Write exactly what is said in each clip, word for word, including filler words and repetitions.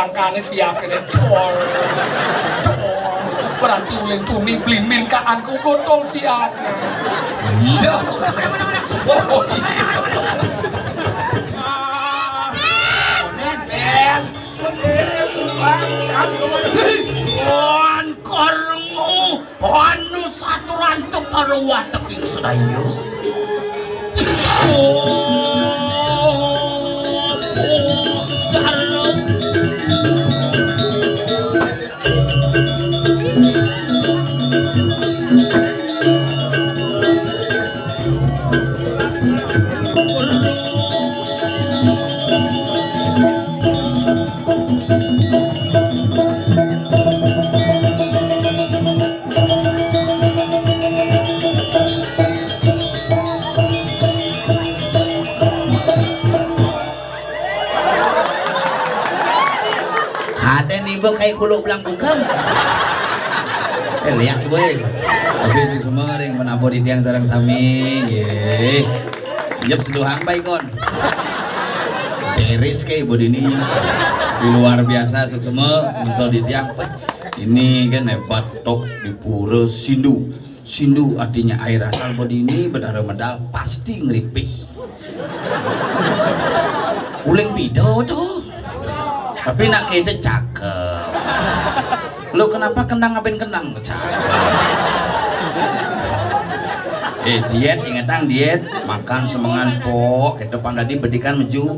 Angkane siap kene. Dor. Dor. Berarti ulin tuni blimin kaan ku godhong siap. Iya. Oh, iya. Wan kormu, anu saturan tu para wateking sedaya. Oh, oh, darah. Kaden ibu kayak kuluk belang bungkem. Eh, lihat ibu, eh. Tapi suksma ring penabuh titiang sareng sami, nggih. Jep seduhang baikon. Beres kayak ibu dini. Luar biasa suksma untuk titiang. Wah, ini kan hebat tok di Pura Sindu. Sindu artinya air asal bedini, bedara medal pasti ngeripis. Uling pido tuh. Tapi nak kita cakep. Lo kenapa kendang ngapain kendang? Cakep. Eh, diet, ingetang diet, makan semengan pok, ke depan tadi bedikan meju.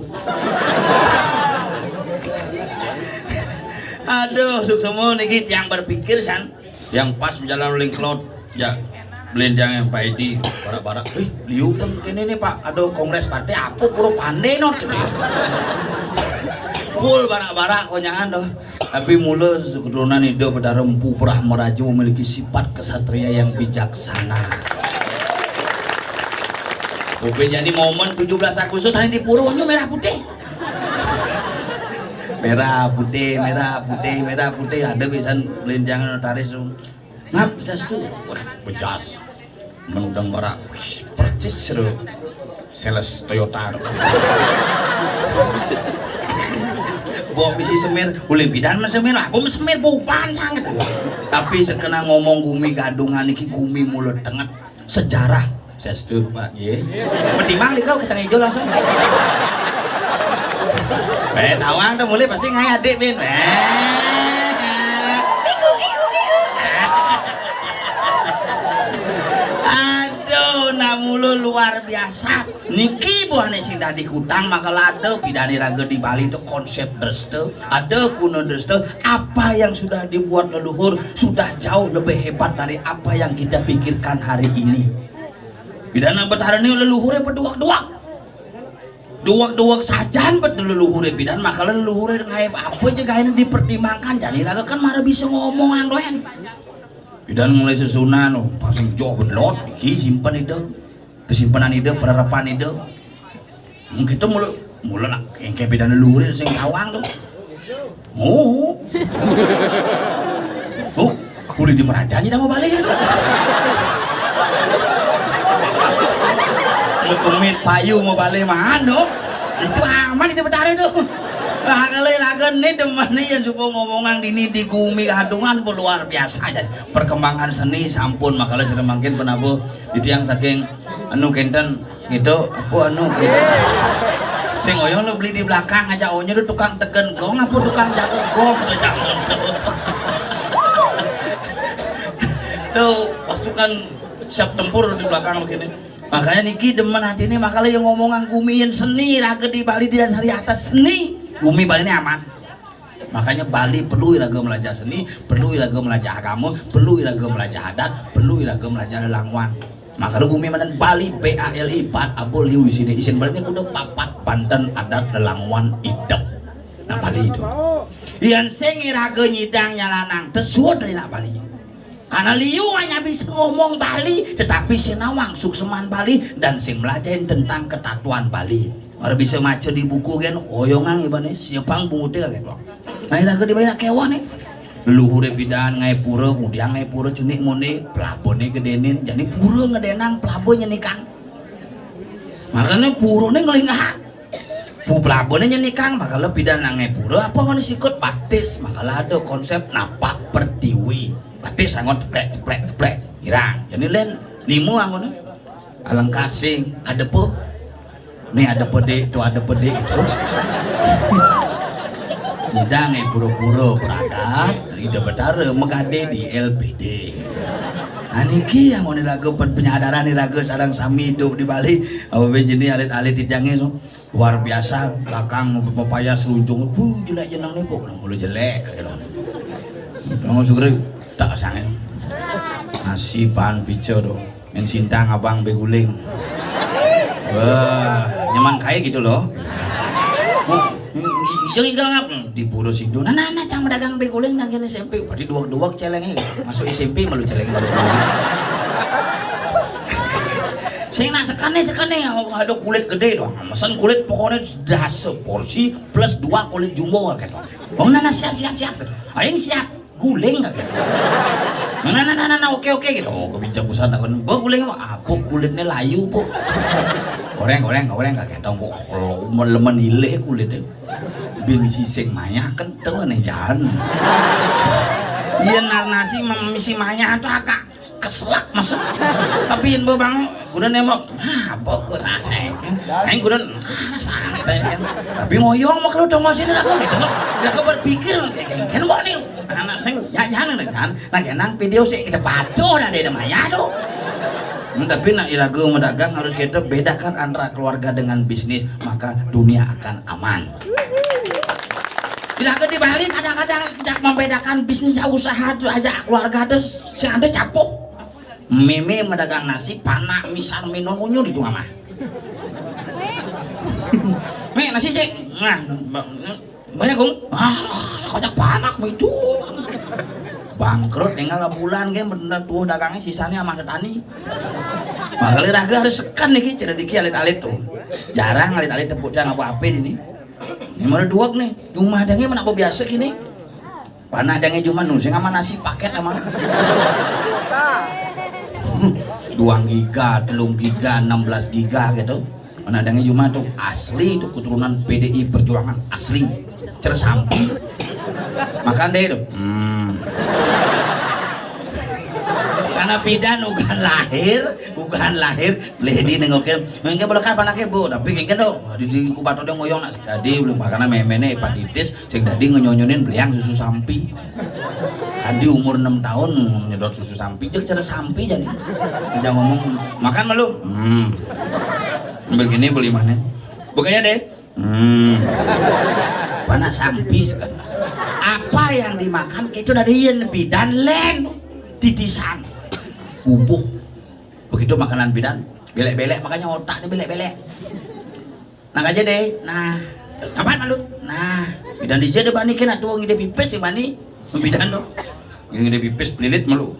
Aduh, suksma niki tiang berpikir san. Yang pas jalan lingklot, ya, belinjang yang Pak Edi, barak-barak, "Eh, liu dong kene nih, Pak, ada kongres partai apa pura pandai not?" Pul barak-barak konyangan dong. Tapi mula keturunan Ida Betara Empu Brahmaraja memiliki sifat kesatria yang bijaksana. Mungkin jadi momen tujuh belas Agustus hari di pura ini merah putih. Merah putih, merah putih, merah putih. Ada pisan belinjang notaris tu. Ngap, sastu. Wah, bejas. Menudang barak, wih, percis seru. Sales Toyota tu. Bawa misi semir, ulih pidan mah semir lah, bawa semir buban sangat. Tapi sekena ngomong gumi gadungan iki gumi mulut tenget. Sejarah. Sastu, Pak, nggih. Betimbang di kau kacang hijau langsung. Eh, tawang tu mulai pasti ngai adik, Bin. Eh, iku, iku, iku. Aduh, namulu luar biasa. Niki buahne sing dadi kutang maka lada pidane raga di Bali tu konsep dresta. Ada kuna dresta, apa yang sudah dibuat leluhur sudah jauh lebih hebat dari apa yang kita pikirkan hari ini. Pidana Betara ni leluhure beduak-duak. Duak-duak sajan bet leluhure pidan, maka leluhure ngae apa aja gaene dipertimbangkan. Jani raga kan mara bisa ngomong andoen. Pidan mulai sesunan, oh, pasang joh bedlot, iki simpen ida. Kesimpenan ida, pererepan ida. Mungkin tu mula, mula nak kengke pidan leluhure sing tawang tu. Oh. Oh, boleh di Meraja ni dah mau balik tu. Mekemit payu mau balik mana? Itu aman itu Betara tu. Nah, kalau lagu ni demen ni yang cuba ngomongan dini di gumi gadungan pun luar biasa jadi perkembangan seni sampun makala cerita makin penabuh di tiang saking anu kenten gitu apa anu gitu. Sing oyong lo beli di belakang aja, onyo tu tukang tegen gong apa tukang jaga gong tu zaman tu. Tu pasukan siap tempur di belakang begini. Makanya niki demen hati ni makanya yang ngomongan gumi yang seni raga di Bali di dasari atas seni gumi Bali ni aman. Makanya Bali perlu iraga melajah seni, perlu iraga melajah agama, perlu iraga melajah adat, perlu iraga melajah lelangwan. Maka lu bumi mana Bali B A L I bat abul liu isine isin Bali ni kuda papat banten adat lelangwan idep. Nah Bali itu. Yang sing iraga nyidang nyalanang tesuat dari nak Bali. Karena liu hanya bisa ngomong Bali, tetapi sing nawang sukseman Bali dan sing melajahin tentang ketatuan Bali. Baru bisa maca di buku kan, oyongan ibane siapang bunguté kaget wong. Nah, iraga di bawah kewah nih. Leluhure pidan ngae pura, udiang ngae pura cenik mone, pelabone gedenin, jani pura ngedenang, pelabo nyenikan. Makanya purane ngelingahan. Pu pelabuhné nyenikang, makala pidan nang pura apa ngoné sikut batis, makala ada konsep napak pertiwi. Batis anggon teplek, teplek, teplek. Girang. Jadi lén lima anggon. Alengkat sing ada pe. Nih ada pede, tuh ada pede gitu. Nyidang eh pura-pura beradat, Ida Betara megade di L P D. Nah, niki yang ngoné raga pen-, penyadaran nih raga sareng sami hidup di Bali. Apa ben jenis alit-alit di jangé so. Luar biasa, belakang mepayas selunjung, bu jelek jeneng nih, bu, mulu jelek, gitu. Nang segera tak sangin. Nasi pan pica tuh, main sintang abang beguling. Wah, nyaman kayak gitu loh. Bu, iya, iya, ngap di pura situ. Nah, nah, nah, cang dagang beguling nang kene S M P. Berarti dua-dua celengnya. Masuk S M P malu celengnya baru. Sing nak sekane, sekane, ada kulit gede doang. Mesen kulit pokoknya dah seporsi plus dua kulit jumbo gitu. Oh, nah, nah, siap, siap, siap gitu. Aing siap, guling gitu. Nah, nah, nah, nah, nah, oke, oke gitu. Oh, kebinjak busan aku. Bah, guling apa kulitnya layu, bu. Goreng, goreng, goreng gitu. Bu, kalau melemen ilih kulitnya. Bin sising mayah kan tuh aneh jalan. Iya, nar nasi misi mayah tuh agak keselak masuk. Tapi yang bang udah nembok, ah, apa kok rasanya kan? Aing kudu, ah, santai kan. Tapi ngoyong mah kalau dong masih ada aku gitu. Udah aku berpikir kayak kan mau nih. Anak sing jajan kan. Nah, kenang video sih kita patuh ada di maya tuh. Hmm, tapi nak iraga mau dagang harus kita bedakan antara keluarga dengan bisnis, maka dunia akan aman. Tidak ke di Bali kadang-kadang jak membedakan bisnis jauh usaha tuh aja keluarga tuh si ada capuh. Meme medagang nasi, panak, misar, minum, unyul di tengah mah. Me, nasi sih. Nah, ba-, banyak, Gung. Ah, kocak panak mah itu. Bangkrut tinggal bulan kan bener tuh dagangnya sisanya sama tani. Makanya raga harus sekan nih, cara diki alit-alit tuh. Jarang alit-alit tepuknya apa-apa ini. Ini mana duak nih. Rumah dagangnya mana apa biasa gini. Panah dangé cuma nu sing ama nasi paket ama. Dua giga, telung giga, enam belas giga gitu. Panah dangé cuma tuh asli tuh keturunan P D I Perjuangan asli. Cer sampi. Makan deh itu. Hmm. Karena pidan bukan lahir, bukan lahir, ledi nengokin. Mungkin boleh kapan lagi bu, tapi mungkin tuh di, di kubato dia ngoyong nak jadi belum karena memene hepatitis. Sing dadi ngenyonyonin beliang susu sampi. Kan di umur enam tahun nyedot susu sampi, cek cara sampi jadi. Dia ngomong, "Makan malu?" Hmm. Ambil gini beli mana? Bukanya deh. Hmm. Mana sampi sekarang? Apa yang dimakan itu dari yen bidan len titisan. Bubuh. Begitu makanan bidan, belek-belek makanya otaknya belek-belek. Nah aja deh. Nah, apaan malu? Nah, bidan dija deh bani kena tuh ngide pipis yang bani. Bidan tuh. Ngide pipis pelilit malu.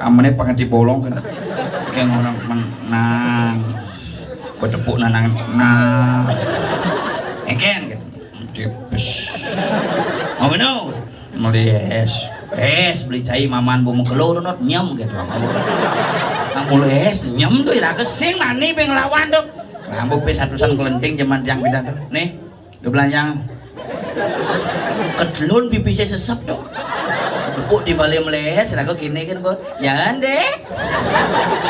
Kamarnya panganti bolong kan. Kayak orang menang. Bertepuk nanang. Nah. Eken gitu. Pipis. Mau minum? Meli es. Es beli cai maman bu mengkelo not nyem gitu. Nah, mulu es nyem tuh ira kesing mani beng lawan tuh. Ngambuk pe satusan kelenting zaman tiang bidan tuh. Nih, udah belanjang. Ketelun pipisnya sesep tuh. Tepuk di balik meli es, raga kini kan bu. Jangan deh.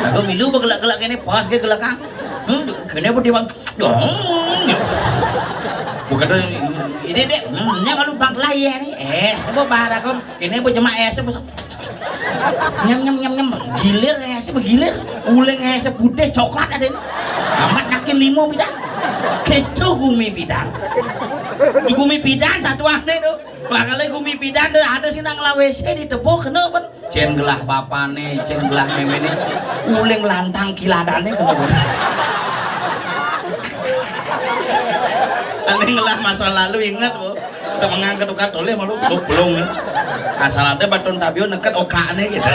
Raga milu bergelak-gelak kini pas ke gelakang. Hmm, kini bu di bang. Dong. Bukan tuh ini deh. Hmm, ini malu bang lah ya nih. Es, bu bahar aku. Ini bu cuma es bu. Nyem nyem nyem nyem. Gilir es bu gilir. Uling es putih coklat ada ini. Amat nakin limo bidan. Keco gumi bidan. Di gumi bidan satu ada tuh. Bakal gumi bidan tuh ada sih nang lawe sih di tepuk kena ben. Cén gelah bapane, cén gelah memene, uling lantang kiladane kena guna. Ane ngelah masa lalu inget, Bu. Semengang ketukat toleh malu, lu belum. Asal ada batun tabio neket okane gitu.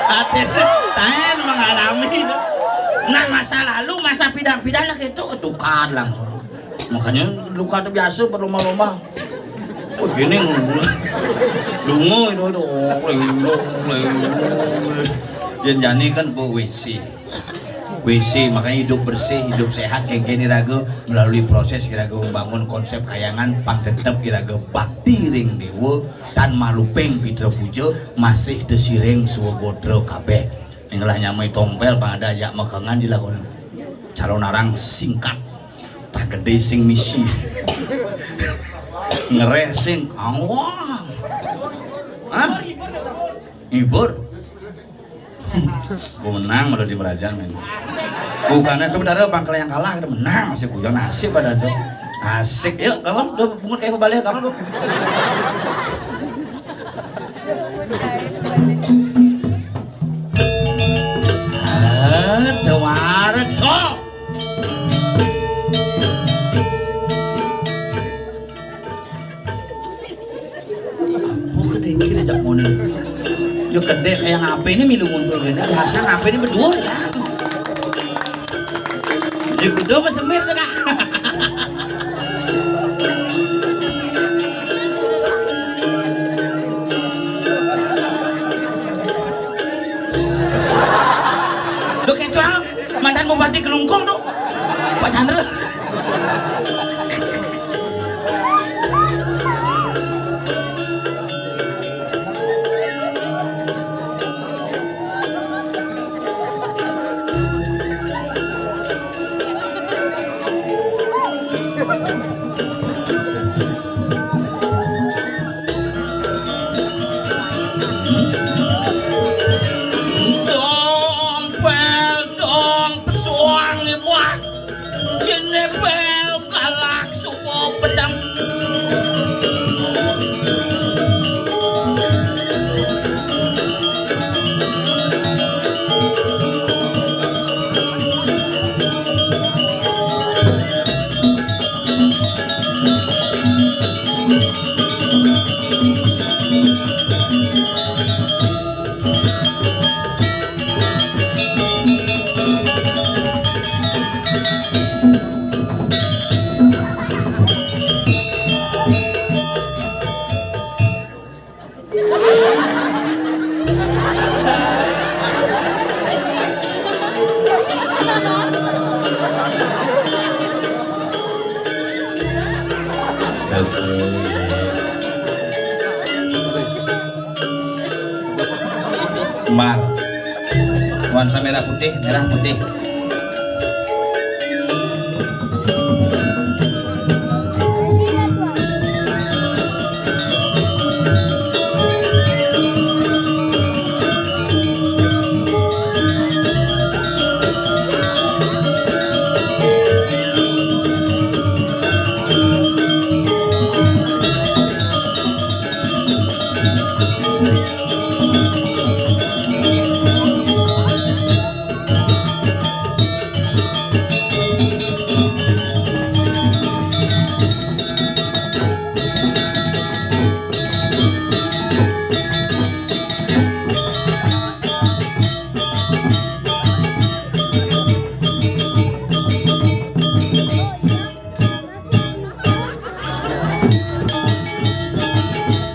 Hati taen mengalami. Nah, masa lalu, masa pidang-pidang lah gitu, ketukat langsung. Makanya luka tuh biasa berlomba-lomba. Oh, gini. Lungo itu tuh. Yang jani kan bu W C. W C, makanya hidup bersih, hidup sehat, kéngkén iraga melalui proses iraga membangun konsep kayangan, pang tetep iraga bakti ring déwa, tan maluping pitra puja, masih tesiring swagodra kabéh. Ning lah nyamai tompél, pang ada ajak mekengan di lakon. Calon arang singkat. Tak gedé sing misi. Ngereh sing awang. Hah? Ngibur. Gua menang udah di Merajan, men. Bukannya tuh, bentar, bangkel yang kalah, kita menang, masih guyon, nasib pada tuh. Asik, yuk, kawan, udah pungut kayak balik, kawan, tuh. Aduh, aduh. Apa kedék diajak ngono? Yo kedék kayak ngapain ini milu nguntul gini, biasa ngapain ini berdua ya? Ya kudu mas semir deh, Kak. Lo kayak tuh mantan bupati Kelungkung tuh, Pak Chandra. Dong pel, dong pesuang ibuan. Cine pel kalak supo pedang. Sesuai. Mar. Nuansa merah putih, merah putih.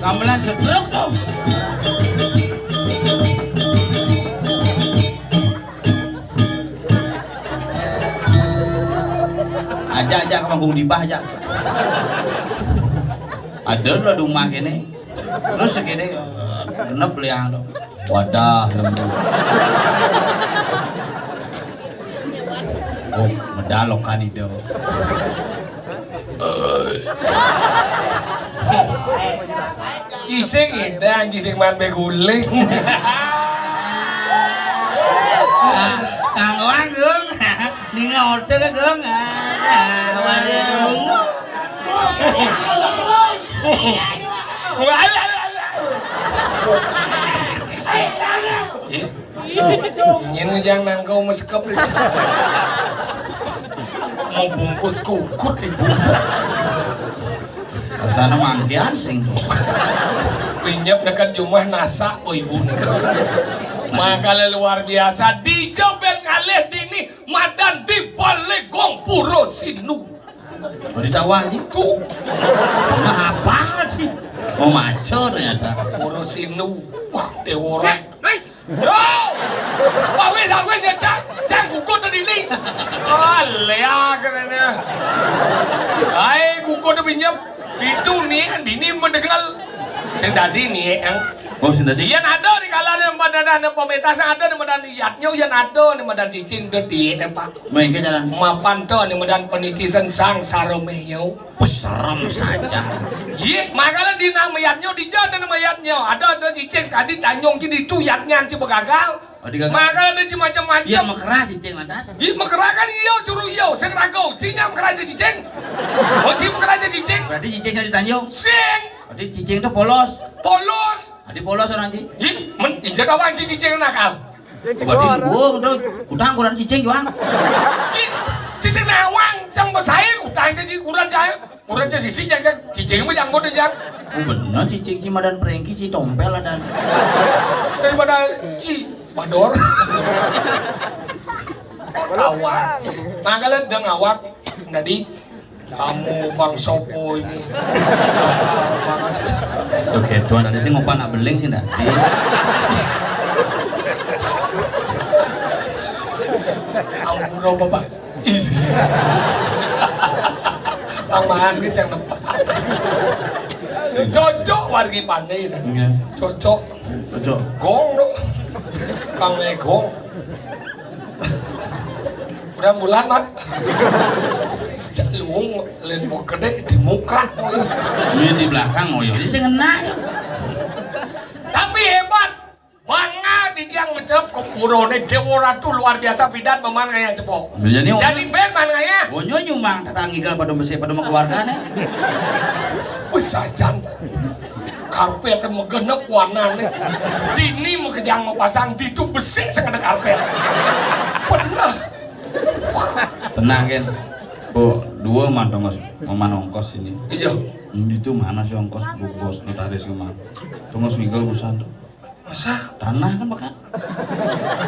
Gamelan setruk tuh. Aja, aja, kamu gua dibah aja. Ada lo di rumah gini. Terus segini, eh, genep liang tuh. Wadah, lembut. Oh, medal lo kan itu. Cising indah, cising man beguling. Kang Wang, Gung. Ninga orte ke, Gung. Ah, wari rungu. Ih, nyén ngejang nangkau mesekep. Mau bungkus kukut ibu. Sana mangkian sing tuh. Linyep dekat jumah nasa, oh ibu. Makanya luar biasa, dijobet kalih dini madan di balé gong pura sinu. Oh, ditawa aja. Tuh. Apa sih? Mau maco ternyata. Pura sinu. Wah, déwa. Bro! Wawe, wawe, nyecak. Cang, kuku Ini. Oh, lea kenene. Ai, kuku tu pinjam. Itu ni, dini mendegal. Sing dadi ni, yang. Oh, sing dadi. Yan ada di kala ni, madan ni, pemetas ada ni, madan yatnyo, yan ada ni, madan cicing tu di, eh, Pak. Main ke jalan. Mapan tu ni, madan penitisan sang saromeo. Peserem saja. Iya, makanya di nama yatnyo, di jalan nama yatnyo. Ada, ada cicing, tadi tanyong ci di tu yatnya ci begagal. Oh, digagal. Makanya ada ci macam-macam. Iya, mekerah cicing lantas. Iya, mekerah kan iya, curu iya, sing rago. Cinya mekerah aja cicing. Oh, ci mekerah aja cicing. Berarti cicing yang ditanjung. Sing. Berarti cicing tu polos. Polos. Tadi polos orang ci. Iya, men, ija kawan ci cicing nakal. Berarti buang tu, utang kurang cicing juang. Iya, cicing nawang, cang besaing, utang ci kurang jaya. Kurang ci sisi jang, jang. Cicing mah janggut jang. Oh, bener cicing ci madan prengki ci tompel adan. Daripada ci bador. Awak. Mangkala deng awak. Tadi kamu Bang Sopo ini. Nakal banget. Oke, tuan ada sih ngopan nak beling sih tadi. Ampun, Bapak. Tambahan ke cang nepak. Cocok wargi pandai dah. Iya. Cocok. Cocok. Gong tu. Kang Legong. Udah bulan, Mak. Cek luung, lain mau gede di muka. Ini di belakang, oh ya. Ini sih ngena tu. Tapi hebat. Bangga di tiang macam kepurone Dewa Ratu luar biasa pidan paman ngayah cepo. Jadi, jadi ben man ngayah. Onyo nyumbang tatangga pada besi pada keluarga nih. Wis sajan. Karpet megenep warnane. Dini makejang mapasang ditu besi sing ada karpet. Pernah. Tenang, Ken. Bu, dua man tongos, maman ongkos ini. Iya. Itu mana sih ongkos bu bos notaris kemana? Tongos ngigel busan tu. Masa? Tanah kan bekat.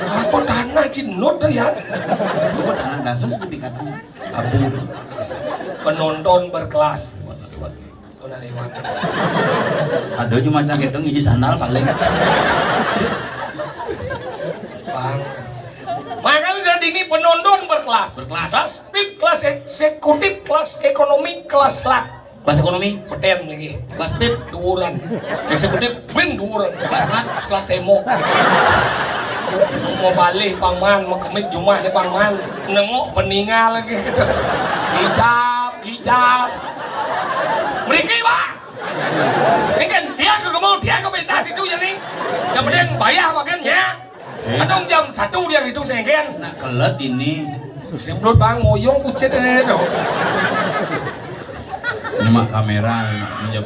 Apa tanah cinut tu ya? Itu tanah dasar sertifikatnya. Abu. Penonton berkelas. Lewat, lewat. Kau nak lewat. Ada cuma cang itu ngisi sandal paling. Bang. Makanya jadi ini penonton berkelas. Berkelas. Kelas pip, kelas eksekutif, kelas ekonomi, kelas lat. Kelas ekonomi. Peten lagi. Kelas pip. Duuran. Eksekutif. Ben duuran. Kelas lat. Selat temo. Mau balik Bang Man, mau kemit jumah ni Bang Man. Nengok peninggal lagi. Hijab, hijab. Mereka, Pak. Ini kan dia ke kemau, dia ke pentas itu jadi. Yang penting bayar makannya. Kadang jam satu dia itu sengken. Nak kelet ini. Sebelum bang moyong kucit ini tu. Ini mak kamera, nak minjam.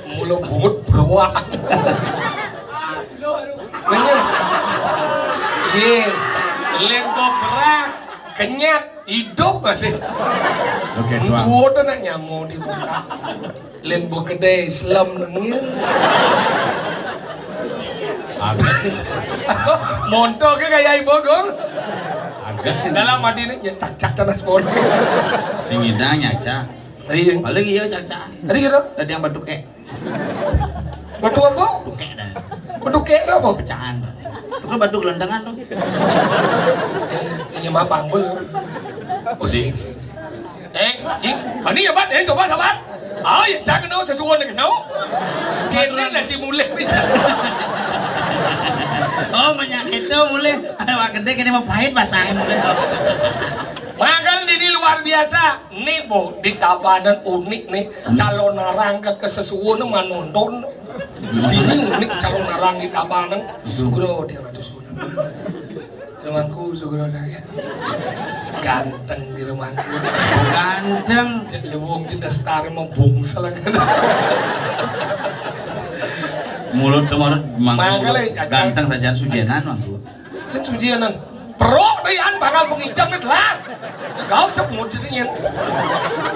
Mulu bungut beruak. Bener. Ye, lembok berak, kenyat, hidup masih. Oke, tuan. Dua tu nak nyamu di muka. Lembu kedai selam nengil. Agak sih. Montok ke kayak ibu gong. Agak sih. Dalam hati ni nyetak-cak tanah sepon. Sing idang nyaca. Hari yang Paling iya caca. Hari gitu. Tadi yang batu kek. Batu apa? Batu kek dah. Batu kek tu apa? Pecahan. Itu kan batu gelandangan tu. Ini, ini mah panggul. Pusing, sing, sing. Eh, ini, ini ya, Bat, eh, coba, sabar. Ah, ya, jangan dong, sesuatu kena. Kena lah si mulai ni. Oh, banyak itu mulai. Ada wak gede kena mau pahit pasang mulai. Makan di ini luar biasa. Ni, Bu, di Tabanan unik ni. Calon narang kat ke sesuatu ni manonton. Di ini unik calon narang di Tabanan. Sugro dia ratus guna. Rumangku, sugro dah ya. Ganteng di rumangku. Ganteng. Cek lewong cek dasar mau bungsa lah kan. Mulut tu mulut mangku. Makanya, ganteng saja sujenan mangku. Sen sujenan. Perok deh an bakal pengijam ni lah. Kau cek mau jadinya.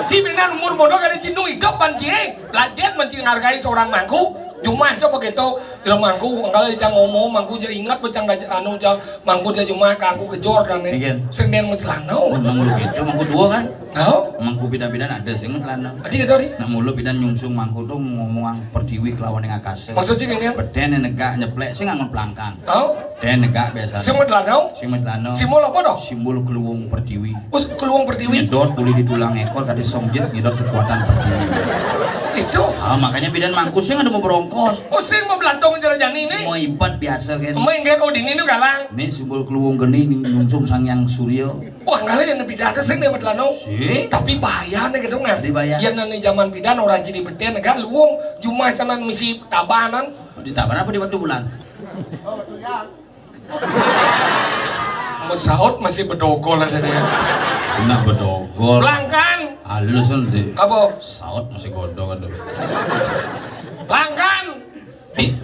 Ci binan umur bodoh kada cinu hidup ban ci. Lajen ban ci ngargain seorang mangku. Cuma coba gitu. Kira mangku, angkal aja ngomong, mangku aja ingat, becang aja anu aja, mangku aja cuma kangku kejor dan ni. Iya. Sendirian mau celana. Mangku gitu, mangku dua kan? Tahu? Mangku pidan-pidan ada sing celana. Adi ada, Adi? Nak mulu pidan nyungsung mangku tu ngomong pertiwi kelawan yang akase. Maksudnya gini kan? Beden yang negak nyeplek sing angon pelangkang. Tahu? Tén negak biasa. Sing madelanau? Sing madelanau. Simbol apa to? Simbol kluwung pertiwi. Us kluwung pertiwi. Nyedot uli di tulang ékor, kadé songjet nyedot kekuatan pertiwi. Itu. Ah, makanya bidan mangku sing ada mau berongkos. Oh, sing mau belantung cara jani ini. Mau ibat biasa kan. Mau inggih, oh, dini nu galang. Ini simbol kluwung geni, ini nyungsung Sang Hyang Surya. Wah, ngalih yang bidan ada sing dia madelanau. Sing. Tapi bahaya nih gitu kan. Jadi bahaya. Yang nanti zaman bidan orang jadi beten negak luwung cuma canan misi tabanan. Di taban apa di Batu Bulan? Mau saut masih bedogol ada dia. Kena bedogol. Pelangkan. Halus nanti. Apa? Saut masih godol kan dulu. Pelangkan. Di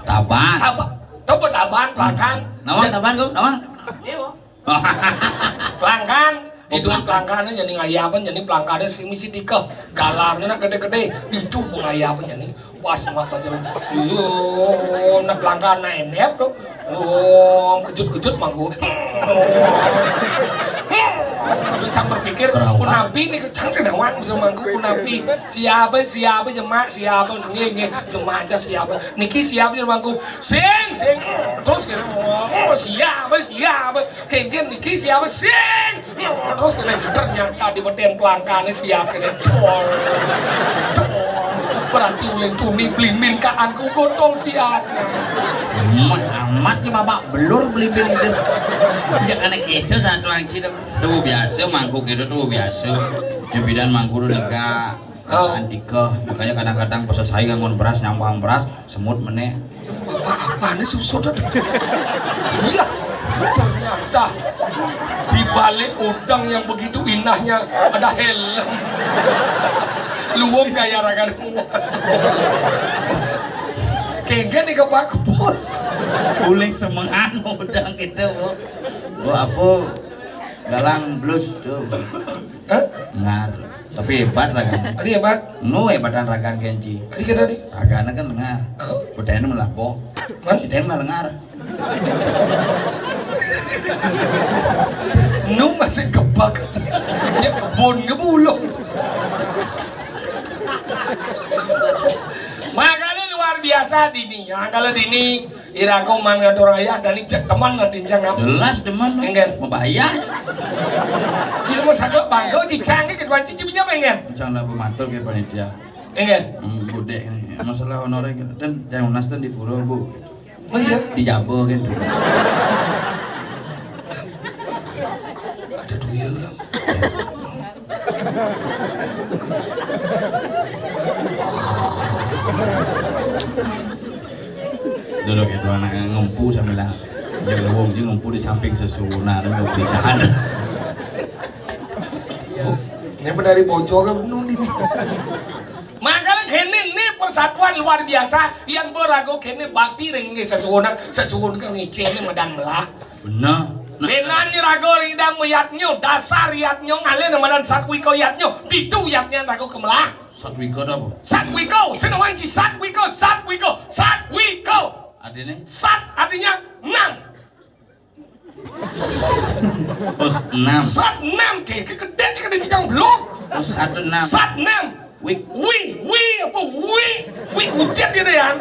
taban. Taban. Coba taban, pelangkan. Nama taban kau? Nama? Pelangkan. Di dua pelangkan jadi ngayapan, jadi pelangkannya sing misi tiga. Galarnya nak gede-gede. Itu pengayapan jadi. Pas mata jalan. Yo, nak pelangkan nak enep tuh. Oh, kejut-kejut mangku. Tapi cang berpikir, punapi nih, cang sedang mangku, punapi. Siapa, siapa, jemak, siapa, nggih, nggih, jemak aja siapa. Niki siapa, mangku. Sing, sing. Terus kira, oh, siapa, siapa. Kengken niki siapa, sing. Terus kene ternyata di beten pelangkane siap kene. Dol. Dol. Berarti ulin tuni blimin kaanku godong siap. Amat, amat ya bapak belur blimin itu. Ya karena kita satu anci tuh. Tuh biasa mangku kita tuh biasa. Jembidan mangku tuh negak. Oh. Antika, makanya kadang-kadang pas saya ngangon beras, nyambang beras, semut meneh. Apa-apaan nih susut ada? Iya, ternyata di balik udang yang begitu indahnya ada helm. Luwung kayak rakan. Kengken nih ke Pak Bos. Uling semengan udang gitu, Bu. Bu apa? Galang blus tuh. Hah? Ngar. Tapi hebat ragan. Ari hebat. Nu hebatan ragan kenci. Ari kata di. Ragana kan lengar. Oh. Budayana malah bok. Man? Si Ten malah lengar. Nu masih kebak. Ya kebun ngebulung. Makanya luar biasa dini. Ya, kalau dini Irago man ngatur ayah dan cek teman ngadin cang apa? Jelas teman. Enggak. Mau bayar. Sila mau sakit bangga cicang ke kedua cici punya pengen. Cang lah pematur ke panitia. Enggak. Hmm, budek ini. Masalah honorer kan. Dan dan unas dan di pura, Bu. Oh iya. Di Jabo kan. Ada tuyul. Dulu gitu anak ngempu sambil lah. Jangan wong dia ngempu di samping sesuunan, ngempu di sana. Ini penari bocor kan penuh nih. Makanya kene ini persatuan luar biasa yang berago kene bakti ring sesuunan, sesuunan kan ngicene medan melak. Bener. Nah. Benani rago ring dang yatnyo, dasar yatnyo, ngalih namanan satwika yatnyo, ditu yatnyo rago kemelah. Satwika apa? Satwika, senawan si satwika, satwika, satwika. Artinya? Sat artinya enam. Oh, enam. Sat enam, ke, ke, kedek, kedek, cikang belok. Oh, satu enam. Sat enam. Wik. Wi, wi, apa wi? Wi kucet gitu ya.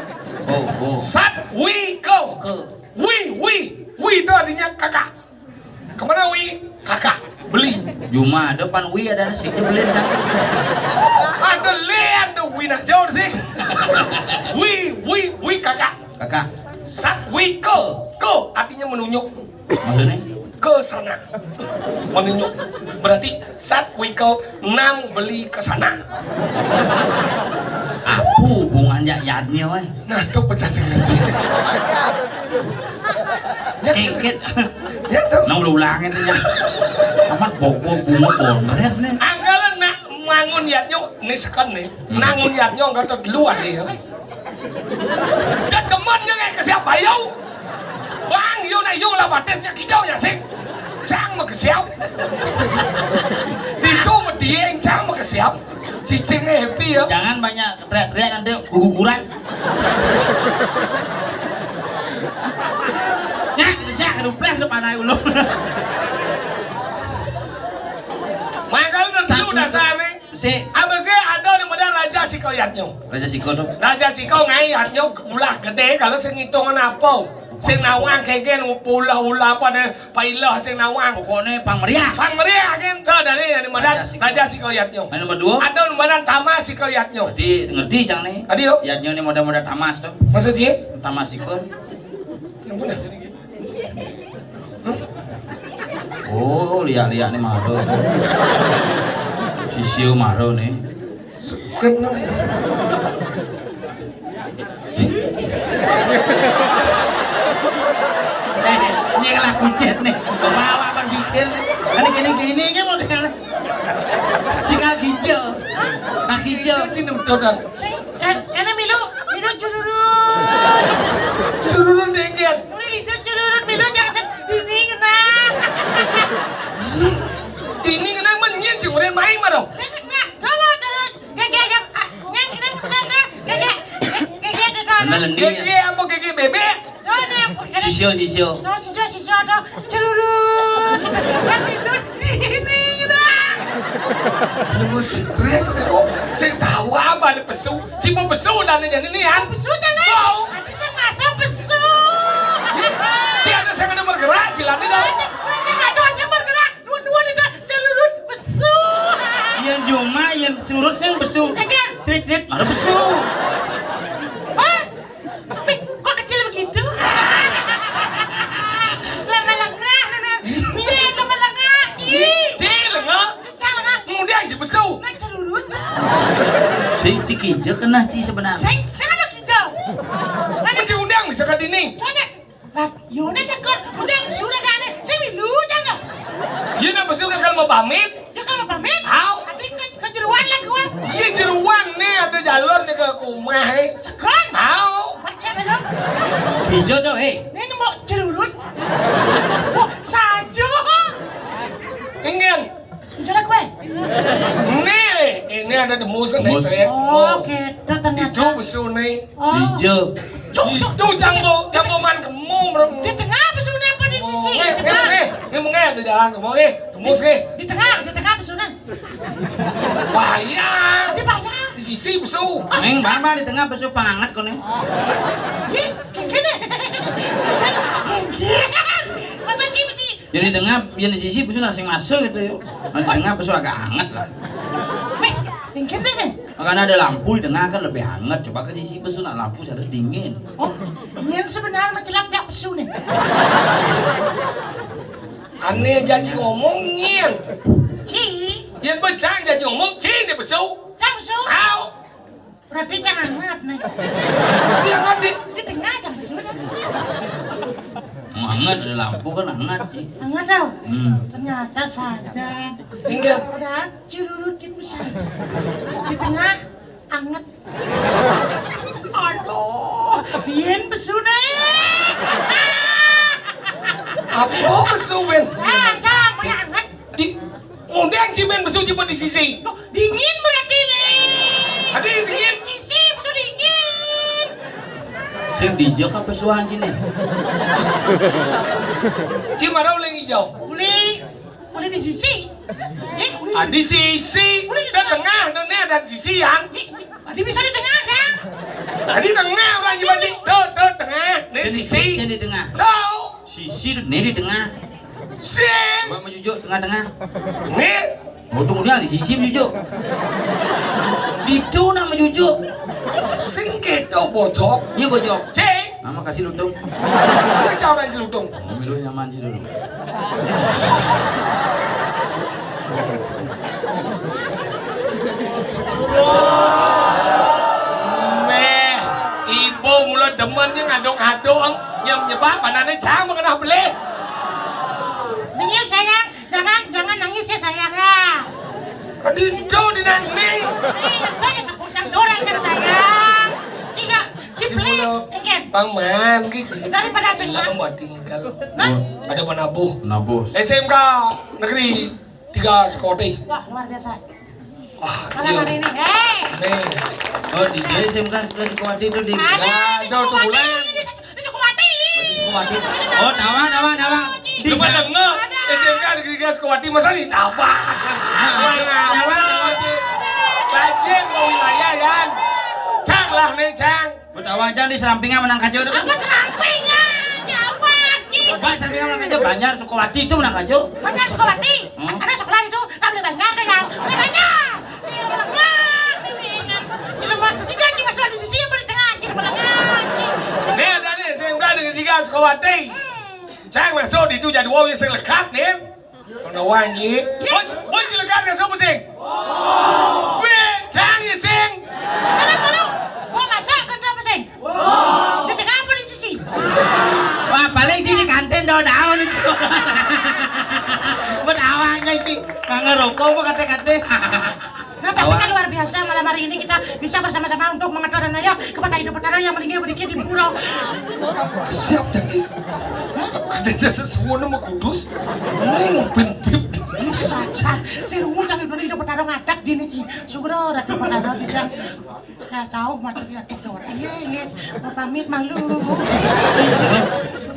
Oh, oh. Satwika. Ke. Wi, wi, wi itu artinya kakak. Kemana wi? Kakak. Beli. Cuma ada pan wi ada sih beli cang. Ada le ada wi nah jauh sih. Wi, wi, wi kakak. Kakak. Satwika. Ke artinya menunjuk. Maksudnya? Ke sana. Menunjuk. Berarti satwika enam beli ke sana. Apa hubungannya yadnya, weh? Nah, tuh pecah sih. Ya, kengket. Ya, tuh. Nah, udah ulangin tuh, ya. Amat bobo bunga bonres nih. Anggalan nak mangun yadnya, nih seken nih. Hmm. Nangun yadnya anggalan luar nih. Ket demen nya ke siap bayu. Bang, yo na yo lah batis nya kijau nya sing. Cang mah ke siap. Ditu mah dieng cang mah ke siap. Cicing happy ya. Jangan banyak teriak-teriak nanti guguran. Nyak, dicak, duples depan ayo ulun. Mangkal nasi dasar nih. Sik. Apa sih ada di modal Raja Siko Yadnya? Raja Siko to? Raja Siko ngaé Yadnya ulah gedé kalau sing ngitung apa. Sing nawang kéngkén ulah-ulah apa deh, pailah sing nawang. Pokokné pang meriah. Pang meriah kan to dari yang di modal Raja Siko. Raja Siko Yadnya. Yang nomor dua? Ada di modal Tamas Siko Yadnya. Berarti ngerti cang né. Adi yo. Yadnya né modal-modal Tamas to. Maksudnya? Tamas Siko. Yang mana? Oh, liak-liak né mara. Sisia mara né. Seken. Eh, nyé lagu chat né. Bawa berpikir né. Ini gini-gini aja modelnya. Si Kak Gijo. Kak Gijo. Gijo Cinudon. Sing, kan, enak milu, milu cururut. Cururut dengkian. Mulai lido cururut, milu jangan sing dini kena. Dini kena menyen, cing, udah main mah dong. Sing kena, dulu, dulu. Gege, gege, ah, nyang kena pesan dah. Gege, gege, gege, dulu. Gege, apa gege bebek? Sisyo, sisyo. Sisyo, sisyo, ada cururut. Kan milu, dini kena. Cuma stres deh kok. Sing tahu apa ada pesu. Cuma pesu dan ini, ini, ya. Pesu jalan. Tahu. Nanti saya masuk pesu. Dia ada saya ada bergerak, cilani dong. Nanti, nanti ada saya bergerak. Dua-dua nih dah, celurut pesu. Yang cuma, yang curut, yang pesu. Cerit-cerit, ada pesu. Hah? Tapi kok kecil begitu? Lama lengah, Nenek. Iya, lama lengah, Ci. Ci, lengah. Kencang lengah. Kemudian Ci pesu. Nah, celurut. Sing Ci Kinjel kena Ci sebenarnya. Sing, sing ada Kinjel. Mana Ci undang bisa ke dinding. Mana? Lah, yone tekor, udah sudah gane, sing milu jano. Yone pesu kan mau pamit. Ya kalau pamit, hau. Tapi ke, kejeruan lah gua. Iya jeruan nih ada jalur nih ke kumah eh. Sekan. Hau. Baca belum? Hijau dong, eh. Ini mau jerurut. Wah, sajo. Enggak. Ijo lah kue. Nih, ini ada demus nih. Demus. Saya. Oh, oke. Ternyata. Itu besu nih. Oh. Ijo. Cuk, cuk. Itu jambo, jambo man kemu, bro. Di tengah besu apa di sisi? Oh, eh, eh, eh, ini mengeh ada jalan kemu, eh. Demus, eh. Di tengah, di tengah besu nih. Bahaya. Di bahaya. Di sisi besu. Neng, mama di tengah besu pangat kok nih. Ih, kayak gini. Saya kayak gini. Masa cip sih? Yang di tengah, yang di sisi pesu nak sing masuk gitu yuk. Yang di tengah pesu agak hangat lah. Weh, mungkin deh nih. Makanya ada lampu di tengah kan lebih hangat. Coba ke sisi pesu nak lampu harus dingin. Oh, ini sebenarnya mah celap jak pesu nih. Aneh janji ngomong nyen. Ci. Yang becang janji ngomong ci di pesu. Cang pesu. Au. Berarti cang hangat nih. Dia kan di. Di tengah cang pesu dah. Hangat ada lampu kan hangat sih. Hangat tau. Hmm. Ternyata saja. Enggak. Udah celurutin pesan. Di tengah hangat. Aduh, bien pesu nih. Apa pesu, Ben? Ah, sama hangat. Di, udah cimen besu cuma di sisi. Tuh, dingin berarti nih. Tadi dingin. Sisi besu dingin. Sing dijak apa suan cini? Cimara uling hijau. Uli, uli di sisi. Eh, uli. Ah, di sisi. Uli di tengah, tengah dan sisi yang. Ih, tadi bisa di tengah kan? Tadi tengah orang cuma di tuh, tuh tengah. Nih sisi. Jadi tengah. Tuh. Sisi nih di tengah. Sing. Mbak menjujuk tengah-tengah. Nih. Untung dia di sisi menjujuk. Itu nak menjujuk. Sing keto bocok. Iya bocok. Cek. Nama kasih lutung. Gue cawan si lutung. Milu nyaman sih dulu. Meh, ibu mula demen nih ngaduk-ngaduk, em. Yang nyebab manane cang mengenah belih. Nangis sayang, jangan jangan nangis ya sayang ya. Dinto di nang nih. Eh, itu ya bocah dorang kan sayang. Cika, ciplek, enggak. Bang Man, gitu. Daripada sing. Lah, buat tinggal. Hah? Ada penabuh. Penabuh. S M K negeri tiga Sekoti. Wah, luar biasa. Wah, kalangan iya. Ini. Hei. Nih. Oh, di dia S M K sudah Sekoti itu di. Ada nah, di Sekoti. Di Sekoti. Sekoti. Oh, tawa, tawa, tawa. Di sana. Ada. S M K negeri tiga Sekoti masa di tawa. Nah, tawa, tawa. Anjing, ke wilayah, Yan. Cang lah nih, Cang. Buat awang, Cang, di Serampingan menang kajo tuh. Apa Serampingan? Jauh, anjing. Coba Serampingan menang kajo, Banjar, Sukawati itu menang kajo. Banjar, Sukawati? Hmm. Ada sekolah itu, nggak boleh Banjar tuh, Yan. Boleh Banjar. Iya, melengah, ini, Yan. Ini mah, ini anjing masuk di sisi, boleh tengah, anjing, melengah, anjing. Nih, ada nih, S M K Negeri Tiga Sukawati. Hmm. Cang masuk di itu jadwal yang lekat nih. Kono wanji. Boj, boj cilekan ka sapa sing? Wih, jangi sing. Tenang dulu. Mau masak ke apa sing? Di tengah apa di sisi? Wah, paling sini kantin do daun itu. Buat awaknya iki. Nggak ngerokok apa kate-kate. Nah, tapi kan luar biasa, malam hari ini kita bisa bersama-sama untuk mengatur raya kepada Indo Betara yang meninggal berikir di pura. Siap, Cang Ji. Ada jasa semua nama kudus. Ini mau pintip. Saja, si Rungu cari dulu Indo Betara ngadak di niki. Sugro, Ratu Betara di kan. Ya, jauh, mati dia tidur. Iya, iya. Mau pamit malu.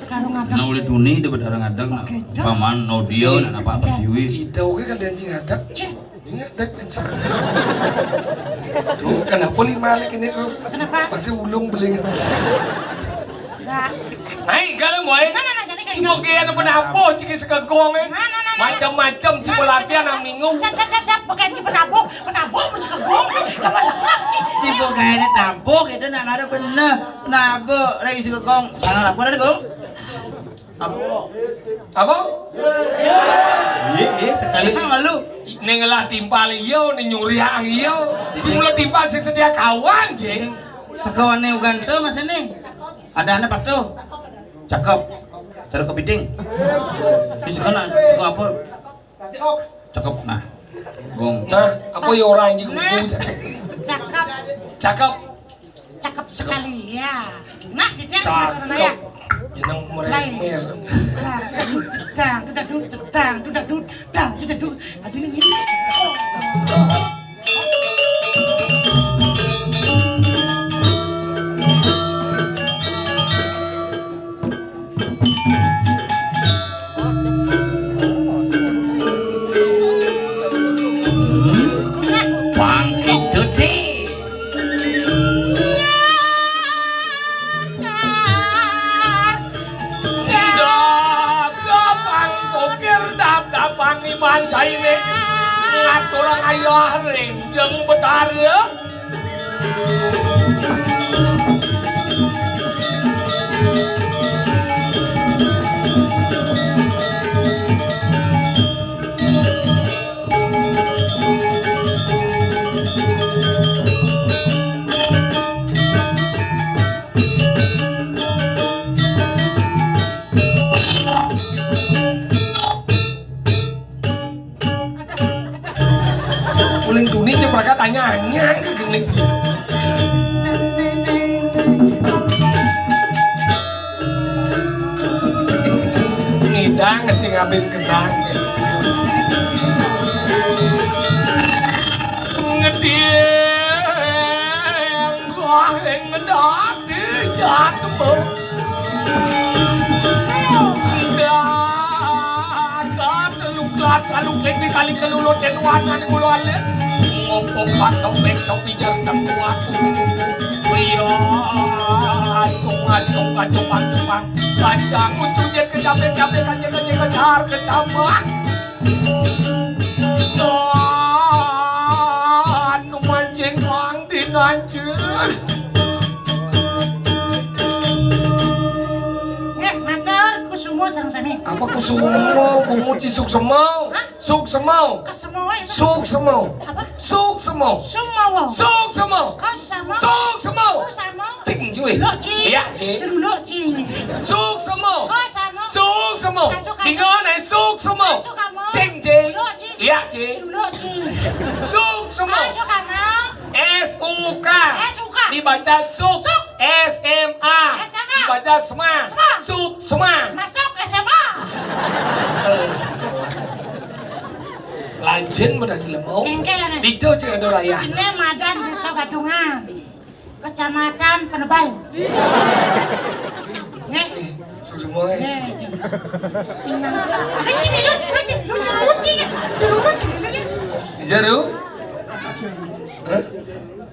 Betara ngadak. Nah, oleh tuni Indo Betara ngadak, nah. Oke, dah. Paman, no dia, nah, apa, apa, Dewi. Ida, oke, kan dia ngadak. Cek. Ini dek pizza. Tuh, kenapa lima lagi ini tuh? Kenapa? Masih ulung beling. Enggak. Naik galem wae. Nah, nah, nah, jadi kayak Cuma gitu. Kayak ada penapo ciki sekegong eh. Nah, nah, nah, nah. Macam-macam cuma latihan nang minggu. Siap, siap, siap, siap. Bukan di penapo, penapo mesti kegong. Kamu lengah sih. Cibuk kayaknya tampuk itu nak ada bener. Penapo rai sekegong. Sangar apa ada gong? Apa? Apa? Iya, iya, sekali kan malu. Ning ngelah timpal iya, ning nyuriang iya. Sing mula timpal sing setia kawan, Jing. Sekawane ugante mas ini. Ada anak patuh. Cakep. Cara kepiting. Di sekolah, sekolah apa? Cakep, nah. Gong. Nah, apa ya orang anjing? Nah, cakep. Cakep. Cakep sekali, ya. Nah, gitu ya, Mas Ronald, ya. Cakep. Jeneng meres-mes. Lain. Nah, jedang, jedang, jedang, jedang, jedang. Aduh, ini. Bangkit dudi. Dap, dapang sopir, dap, dapang iman jaine. Ngatur ayah ring jeng betara. Uling tuni cek prakat anyang-anyang ke geni. Ngidang sing abin kenang. Ngeding wah ing ngedak. Ijat tembung. Dagat luklat salukling di kali kelulut den wanan kula alit. Ngopong bakso bekso pijar tempuaku. Iya, acung acung acung acung. Kacang ucul jet kecapek capek kacang kacang kecar kecambah. Anu mancing kang dinanjir. Eh, matur kusumo sareng sami. Apa kusumo? Bungu cisuk semau. Hah? Suk semau. Kesemo itu. Suk semau. Apa? Suk semau. Sumawa. Suk semau. Kasama. Suk semau. Kasama. Cing, cuy. Lho, Ci. Iya, Ci. Celuluk, Ci. Suk semau. Kasama. Suk semau. Kasuk, kasuk. Bingung, eh, suk semau. Kasuk, kamu. Cing, Ci. Lho, Ci. Iya, Ci. Celuluk, Ci. Suk semau. Kasuk, kamu. S U K. S U K. Dibaca suk. Suk. S M A. S M A. Dibaca sma. Sma. Suk sma. Masuk S M A. Eh, lajeng pada dilemau. Engke lah, Nek. Dijo cek ada raya. Ini madan Desa Gadungan. Kecamatan Penebal. Nggih. Suk semua, eh. Nggih. Ini cemilun, ini cemilun, jeruk, jeruk, jeruk, cemilun, ya. Jeruk?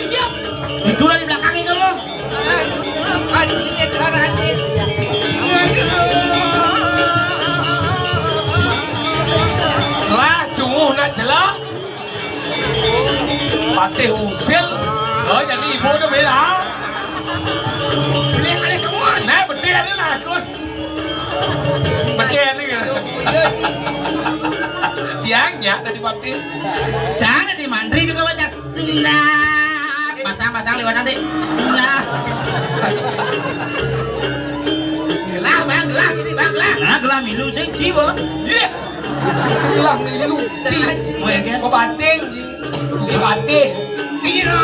Ini siap. Tiduran di belakangnya kamu. Aduh, aduh, ini cara hati. Aduh. Patih usil. Oh, jadi ibu tu beda. Boleh ada kamu. Nah, betul ada lah aku. Betul ni. Tiangnya tadi patih. Jangan di mantri juga baca. Nah, pasang-pasang lewat nanti. Nah. Gelah, Bang, gelah, ini, Bang, gelah. Nah, gelah milu sing cibo. Iya. Gelah milu. Ci. Oh, ya, kan? Kau banding, Ci. Si banding. Iya.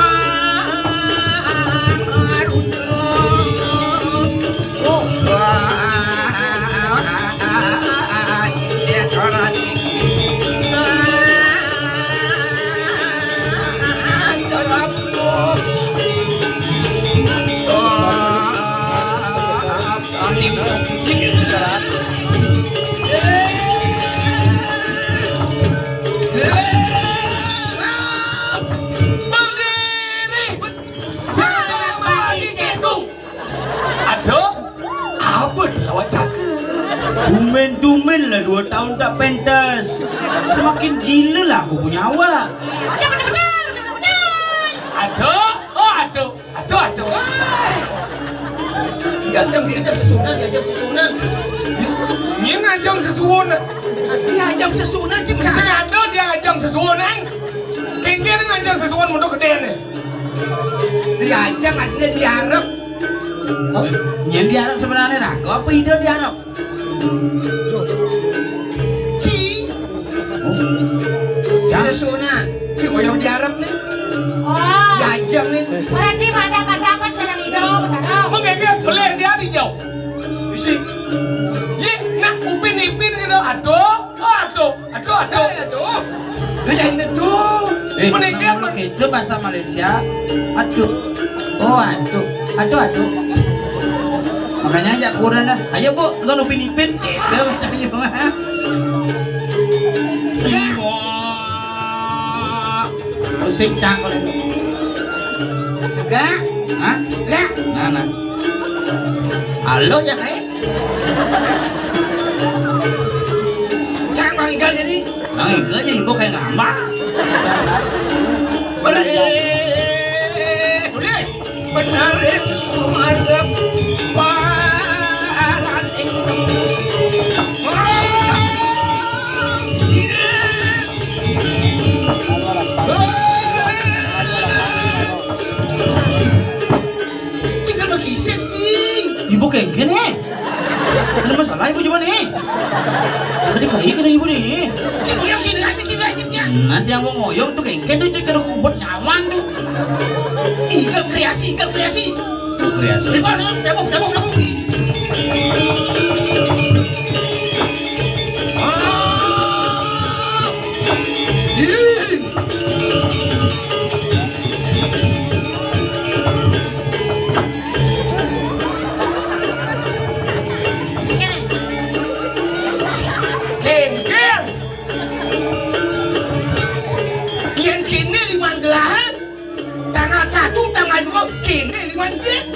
Berdiri. Selamat pagi, Cikgu. Aduh, apa dia lawak cakap? Tumen-tumen lah dua tahun tak pentas. Semakin gila lah aku punya awak. Aduh, oh aduh, aduh, aduh. Diajang, diajang sesuunan, diajang sesuunan. Ini ngajang sesuunan. Diajang sesuunan, Cik. Saya ada dia ngajang sesuunan. Kengkeng ngajang sesuunan untuk kedai ni. Diajang artinya diarep. Nyén diarep sebenarnya raga apa ida diarep? Ci. Oh. Ci. Susunan. Ci ngoyong diarep nih. Oh. Diajang nih. Berarti pada pendapat sareng ida, bener? Menggeger beleh dia di jauh. Isi. Ye, nak Upin Ipin gitu. Aduh, aduh. Aduh, aduh. Eh, aduh. Lu jangan aduh. Eh, meninggal, kalau gitu bahasa Malaysia, aduh. Oh, aduh. Aduh, aduh. Makanya aja kurang dah. Ayo, Bu, nonton Upin Ipin. Gitu, macam itu mah. Wah. Pusing cangkul itu. Enggak. Hah? Enggak. Nah, nah. Halo ya, Kak. Cang, Bang Igal jadi. Bang Igal jadi ibu kayak ngambang. Bener. Udah. Bener ya, semua ada. Wah, alat ini. Wah, iya. Wah. Cing, kan lagi isin, Cing. Ibu kengken, eh? Ada masalah ibu cuma nih. Tadi kayak kena ibu nih. Cing, yang sini lagi, sini lagi, sini ya. Nanti yang mau ngoyong tuh kengken tuh cek buat nyaman tuh. Ikan kreasi, ikan kreasi. Kreasi. Di mana? Dapur, dapur, dapur. Ah. Ih. Kengken. Yén kéné liman gelahan, tanggal satu, tanggal dua, kéné liman siang.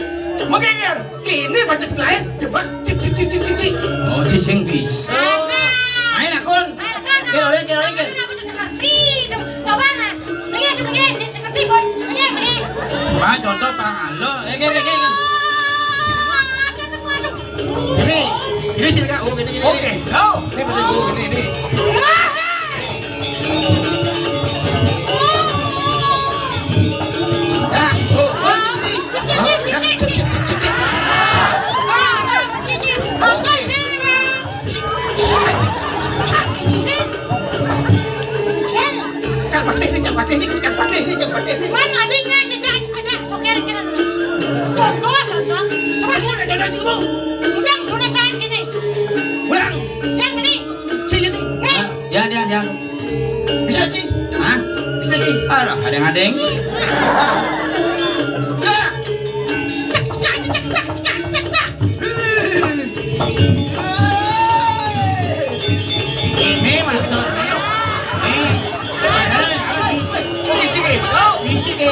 Mengkengken. Kéné baca gelahan, coba cip, cip, cip, cip, cip, cip. Oh, ci sing bisa. Main akun. Main akun. Kira, kira, kira. Kenapa tuh seperti itu? Coba nah. Lagi, lagi, lagi. Seperti, Bon. Lagi, lagi. Wah, contoh perang alo. Eh, eh, eh, eh. Aduh, aduh, aduh. Ini, ini sini, Kak. Oh, gini, gini. Oke, go. Ini betul, oh, gini, ini. Ah, oh, oh, ini. Cek, cek, cek, cek, cek. Oke. Cang Patih nih, Cang Patih nih, Cang Patih nih, Cang Patih nih. Mana adanya aja, aja, aja, sok kiri, kiri. Contoh, contoh. Coba, coba, coba, coba. Udah, udah tahan gini. Ulang. Yang gini. Sini, sini. Nih. Dian, Dian, Dian. Bisa, Ci? Hah? Bisa, Ci? Aduh, ada yang ada yang. Udah. Cak, cak, cak, cak, cak, cak, cak. Ini maksudnya, nih, padahal harus fisik. Fisik, ya.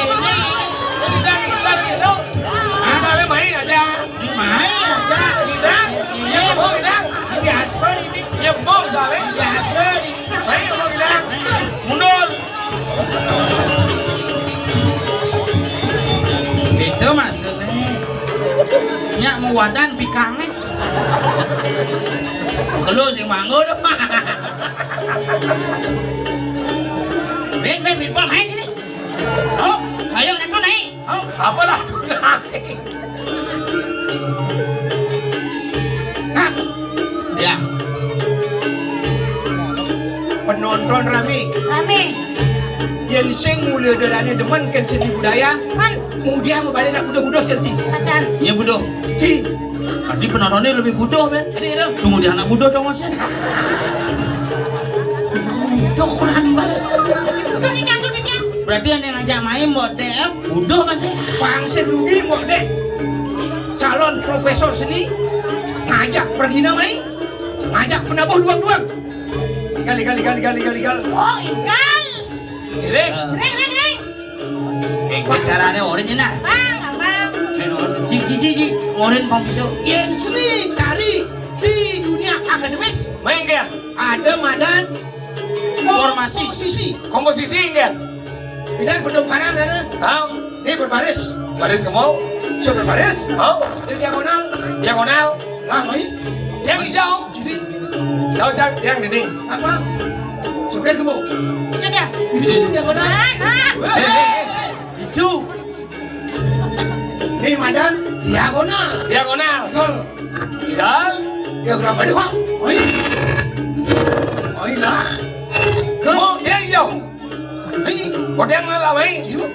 Misalnya main aja. Main aja. Tidak. Ya, mau tidak? Biasa ini. Ya, mau misalnya. Biasa ini. Main, mau tidak? Mundur. Maksudnya, nyak mau wadan pikangnya. Kelu sing manggo dong. Ben, ben, ben, main ini. Oh, ayo, Ratu naik. Oh, apa lah? Nah, ya. Penonton rame. Rame. Yen sing mulia dalane demen kan seni budaya. Kan mudia mau balik nak budo-budo sih. Sacan. Iya budo. Ci. Tadi penontonnya lebih budo, Ben. Tadi lo. Tunggu di anak budo dong, Sen. Dok, kurang banget. Berarti yang ngajak main, Mbok Dek, ya? Budo kan sih? Bangsa dugi, Mbok Dek. Calon profesor seni ngajak pergi namai, ngajak penabuh duang-duang. Igal, igal, igal, igal, igal, igal. Oh, igal. Ini. Ring, ring, ring. Kayak gue caranya orange nah. Bang, abang. Eh, orange. Ci, ci, ci, ci. Orange pang pisau. Yen seni tari di dunia akademis. Main game. Ada madan formasi. Komposisi. Komposisi enggak? Pilihan pendongkaran ada. Tahu. Ini berbaris. Baris kamu? Bisa berbaris. Oh. Ini diagonal. Diagonal. Lah, oi. Yang hijau. Sini. Tahu cak yang dinding. Apa? Sopir kamu. Sudah. Itu diagonal. Ah, ah. Weh. Itu. Ini madan diagonal. Diagonal. Betul. Diagonal. Diagonal apa dia, Pak? Oi. Oi lah. Ke. Oh, dia hijau. Ini. Kau dia nggak lama ini. Cium.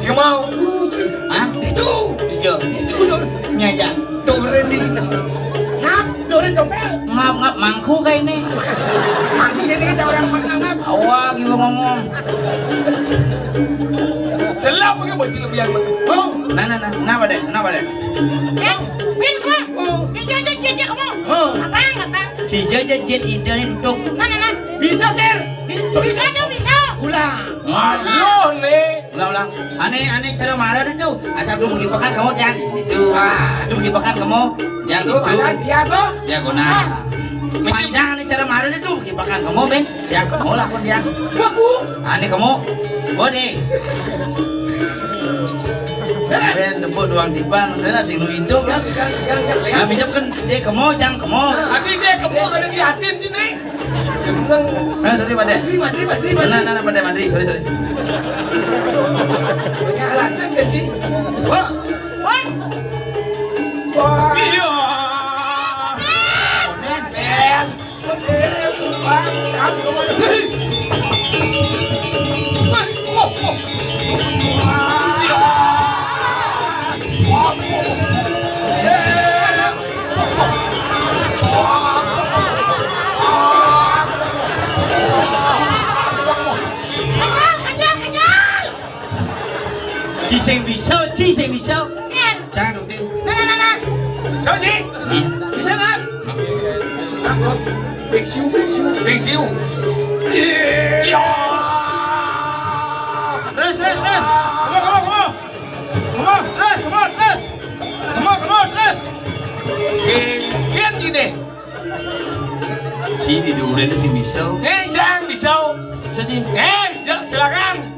Cium mau. Hah? Itu. Hijau. Itu dong. Nyajak. Doren di. Ngap, doren dompet. Ngap, ngap, mangku kayak ini. Mangku jadi kita orang pernah ngap. Awak ibu ngomong. Celap pakai bocil biar. Oh. Nah, nah, nah. Kenapa deh? Kenapa deh? Eh, Win, gua. Oh. Hijau aja jadi kamu. Oh. Apa, apa? Hijau aja jadi ide nih, Dok. Mana, nah? Bisa, Ter. Bisa, bisa dong, bisa. Ulang. Aduh, nih. Ulang, ulang. Ane, ane cara marah itu. Asal dulu menggibakan kamu, Dian. Itu. Ah, itu menggibakan kamu. Yang itu. Itu ada dia, Bang. Diagonal. Mesti panjang ane cara marah itu menggibakan kamu, Ben. Yang kamu lakon, Dian. Aku. Ane kamu. Bode. Ben, tepuk doang tiban. Ternyata sing nu hidup lah. Nah, pinjam kan dia kamu, jang kamu. Tapi dia kamu ada di hati sini. Nah, sorry, Pak Dek. Terima, terima, terima. Nah, nah, nah, Pak Dek, mandi. Sorry, sorry. Wah. Wah. Iya. Konen, Ben. Kenyal, kenyal, kenyal. Ci sing bisa, ci sing bisa. Kan? Jangan dong, Din. Nah, nah, nah, nah. Bisa, Ci? Bisa, kan? Senang, Bro. Big Siu, Big Siu. Big Siu. Iya. Terus, terus, terus. Come on, come on, come on. Come on, terus, come on, terus. Come on, come on, terus. Gini, gini. Sini dulu, ini sing bisa. Eh, jangan bisa. Bisa, Ci. Eh, ja-, silakan.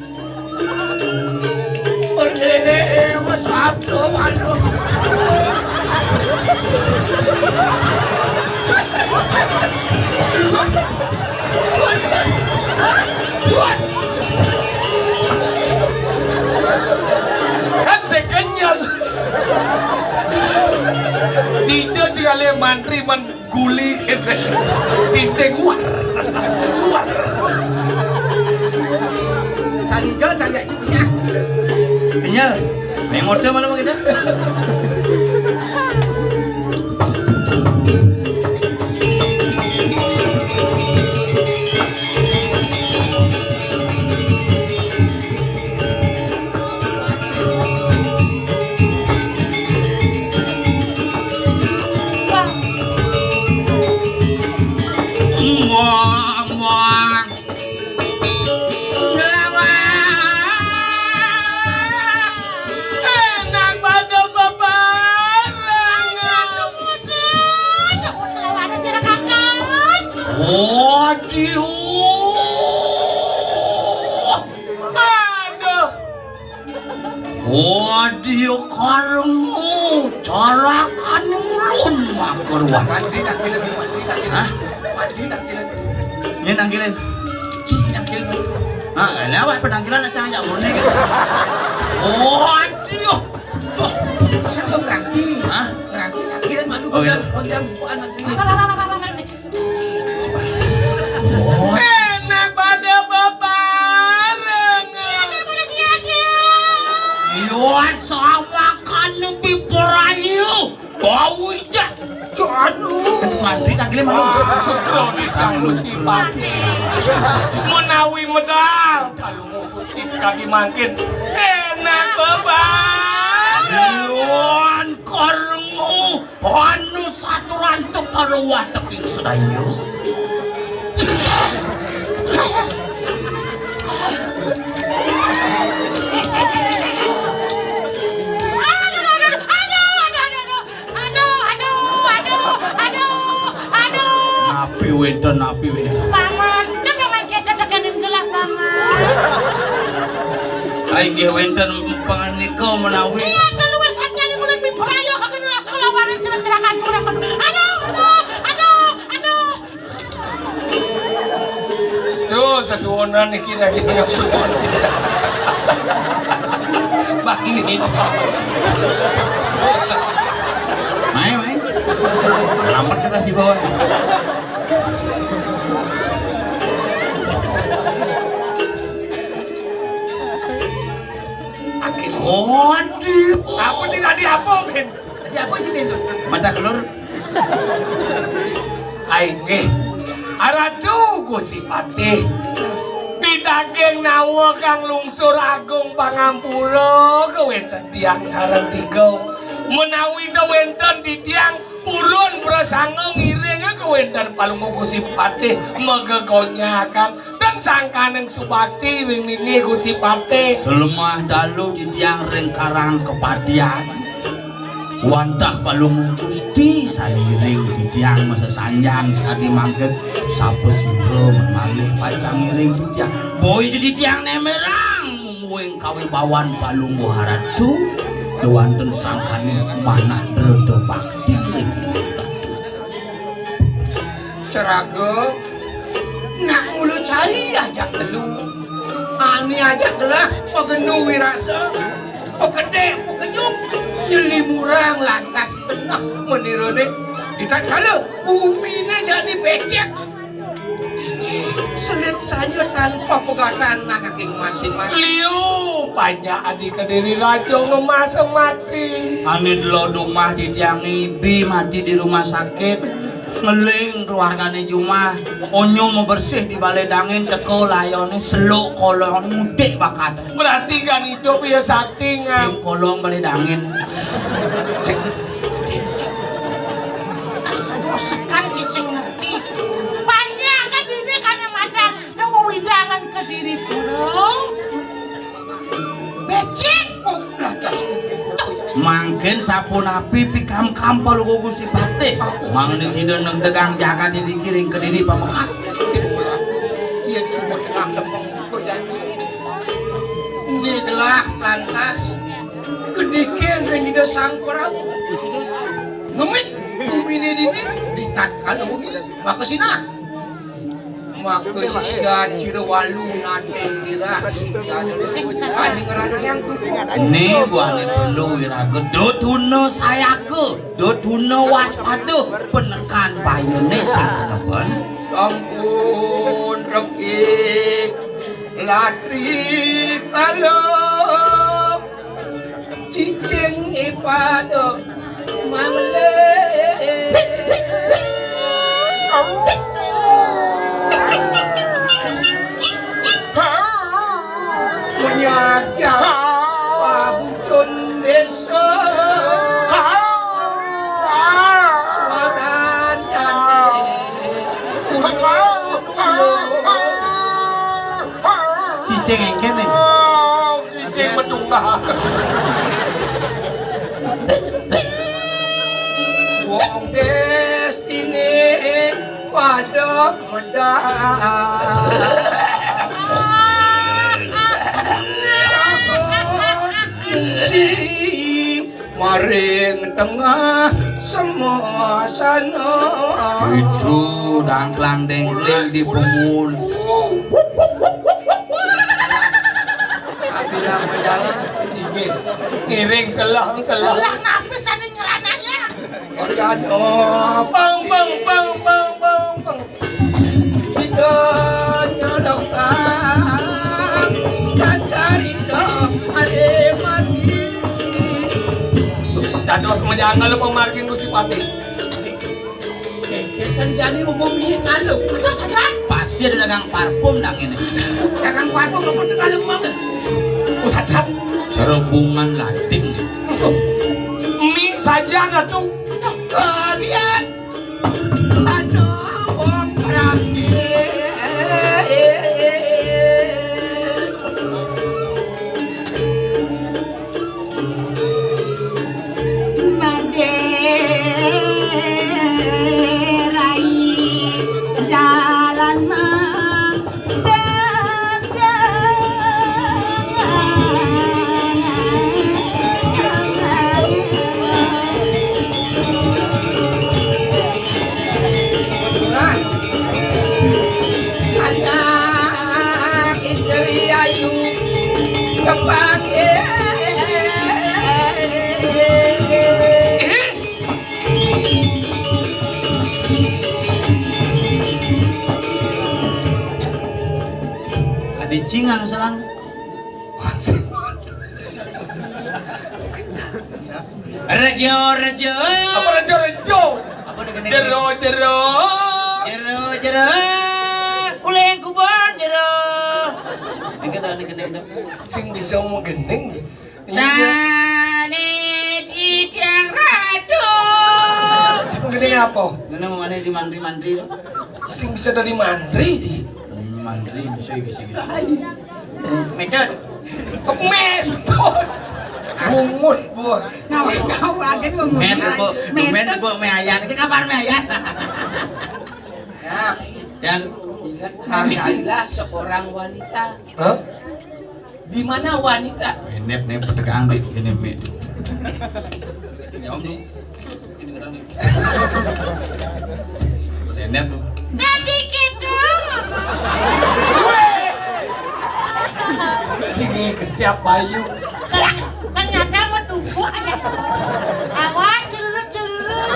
Mas Abdul, aduh. Kan saya kenyal. Nico juga le mantri men guli gitu. Titik, wah. Wah. Saliga, saliga juga. Kenyal. Yang model mana kita? Muah, muah. Enak pada bebarengan. Waduh. Aduh. Wadya karma, carakan ulun makaruan. Mandi nanggilan, mandi nanggilan. Hah? Mandi nanggilan. Ini nanggilan. Cih, nanggilan. Nah, lewat penanggilan aja aja murni gitu. Wadya. Tuh. Kan ngerangki. Hah? Ngerangki nanggilan malu. Oh, iya. Kondang bukaan mantri. Enak pada bebareng. Iya, daripada si Agil. Iwan sama kan lebih perayu. Bau ijak. Anu. Mandi lagi lima lu. Astagfirullahaladzim, Gusti Patih. Menawi medal. Kalau mau Gusti sekali mangkin. Enak bebareng. Iwan karma. Anu saturan teparo wateking sedaya. Aduh, aduh, aduh, aduh, aduh, aduh, aduh, aduh, aduh, aduh, aduh. Napi wénten, napi wénten? Paman, nang aman kita tekenin gelah, Paman. Ah, inggih wénten panganika menawi. Iya, telu wis satya di mulut mibraya kageni rasa lawanan sira cerakan curakan. Aduh, aduh, aduh, aduh. Duh, sesuwunan iki lagi. Bang Nito. Mai, mai. Lampet kita si bawah. Akhir. Waduh. Apa sih tadi apa, Ben? Tadi apa sih, Ben? Mata kelur. Ai nggih. Aratu Gusti Patih. Pidaging nawa kang lungsur agung pangampura kawénten tiang sareng tiga. Menawi kawénten titiang purun prasangga ngiring kawénten Palungguh Gusti Patih megegonyakan dan sangkaning subakti wing ningih Gusti Patih. Selemah dalu titiang ring karang kepatihan. Wantah Palungguh Gusti sane iring titiang masesanjan sakadi mangkin sapa sira malih pacang iring titiang. Boya titiang nemerang mungguing kawibawan Palungguh Aratu kewanten sangkaning manah dreda bakti ring Inggih Ratu. Ceraga, nak mula cai ajak telu. Ani ajak gelah, pagenu wirasa, pagedé, pagenyung, nyelimurang lantas genah menirane. Di tatkala bumine jani becek. Selit saja tanpa pegatan anaking masing-masing. Liu, panjak adi kediri raja ngemas mati. Ani delo dumah di tiang ibi mati di rumah sakit. Ngeling keluargane jumah, onyo mau bersih di balai dangin, teko layone, seluk kolong, mudik bakat. Berarti kan hidup ya sakti, ngam. Sing kolong balai dangin. Cik. Sekan cicing ngerti. Panjang kan bibi kana madang, nunggu widangan kediri burung. Becik. Mangkin sapunapi pikamkam Palungguh Gusti Patih. Mangni sida negdegang jagat di kiring kediri pamekas. Yen suba tengah lemeng kok janji. Ini gelah lantas kedikin ring Ida Sang Prabu. Ngemit bumine dini di tatkala wengi maka sinah. Maka sisian sira walu nadeng dirah sing ada. Sing ada ngeranayang kudu. Ene buane perlu iraga dutuna sayaka, dutuna waspada, penekan bayane sing kenepen. Sampun reki latri kala. Cicing ipada mamle. Menyajak pabucun desa. Suaranya Cicing engkene. Cicing menunggal. Wong destine pada medal. Maring tengah semasana. Itu dangklang dengkling di bungun. Ngiring selang selang. Selang napi sane nyerananya? Organo. Pang pang pang pang pang pang. Kita nyodok pang. Cacarita ade mati. Dados menjangan lu pemargin Gusti Patih. Kan jani mau bumi ngaluk. Betul saja. Pasti ada dagang parfum dang ini. Dagang parfum lu mau ngaluk banget. Usaha. Serubungan lading. Mi saja atuh. Kalian. Aduh, wong praktis. Madé rai jalan madang. Anak istri ayu kepake. Adi cingang selang. Rejo, rejo. Apa rejo, rejo? Apa nih, gini? Jero, jero. Jero, jero. Uling kubon, jero. Ini kan ada gini, ada. Sing bisa mau gending sih. Iya. Cane titiang ratu. Sing gending apa? Ngene mau mana di mantri-mantri. Sing bisa dari mantri sih. Mantri bisa gitu, gitu. Metode. Metode. Bungut, Bu. Ngawa-ngawa agen bungut. Met, Bu. Met, Bu, me ayan. Iki kabar me ayan. Ya. Yang ingat, hargailah seorang wanita. Hah? Di mana wanita? Enep nih petegang di kene mi. Jawab nih. Terus enak tuh. Tadi gitu. Sini ke siap bayu. Ternyata mau tunggu aja. Awas, cururut, cururut.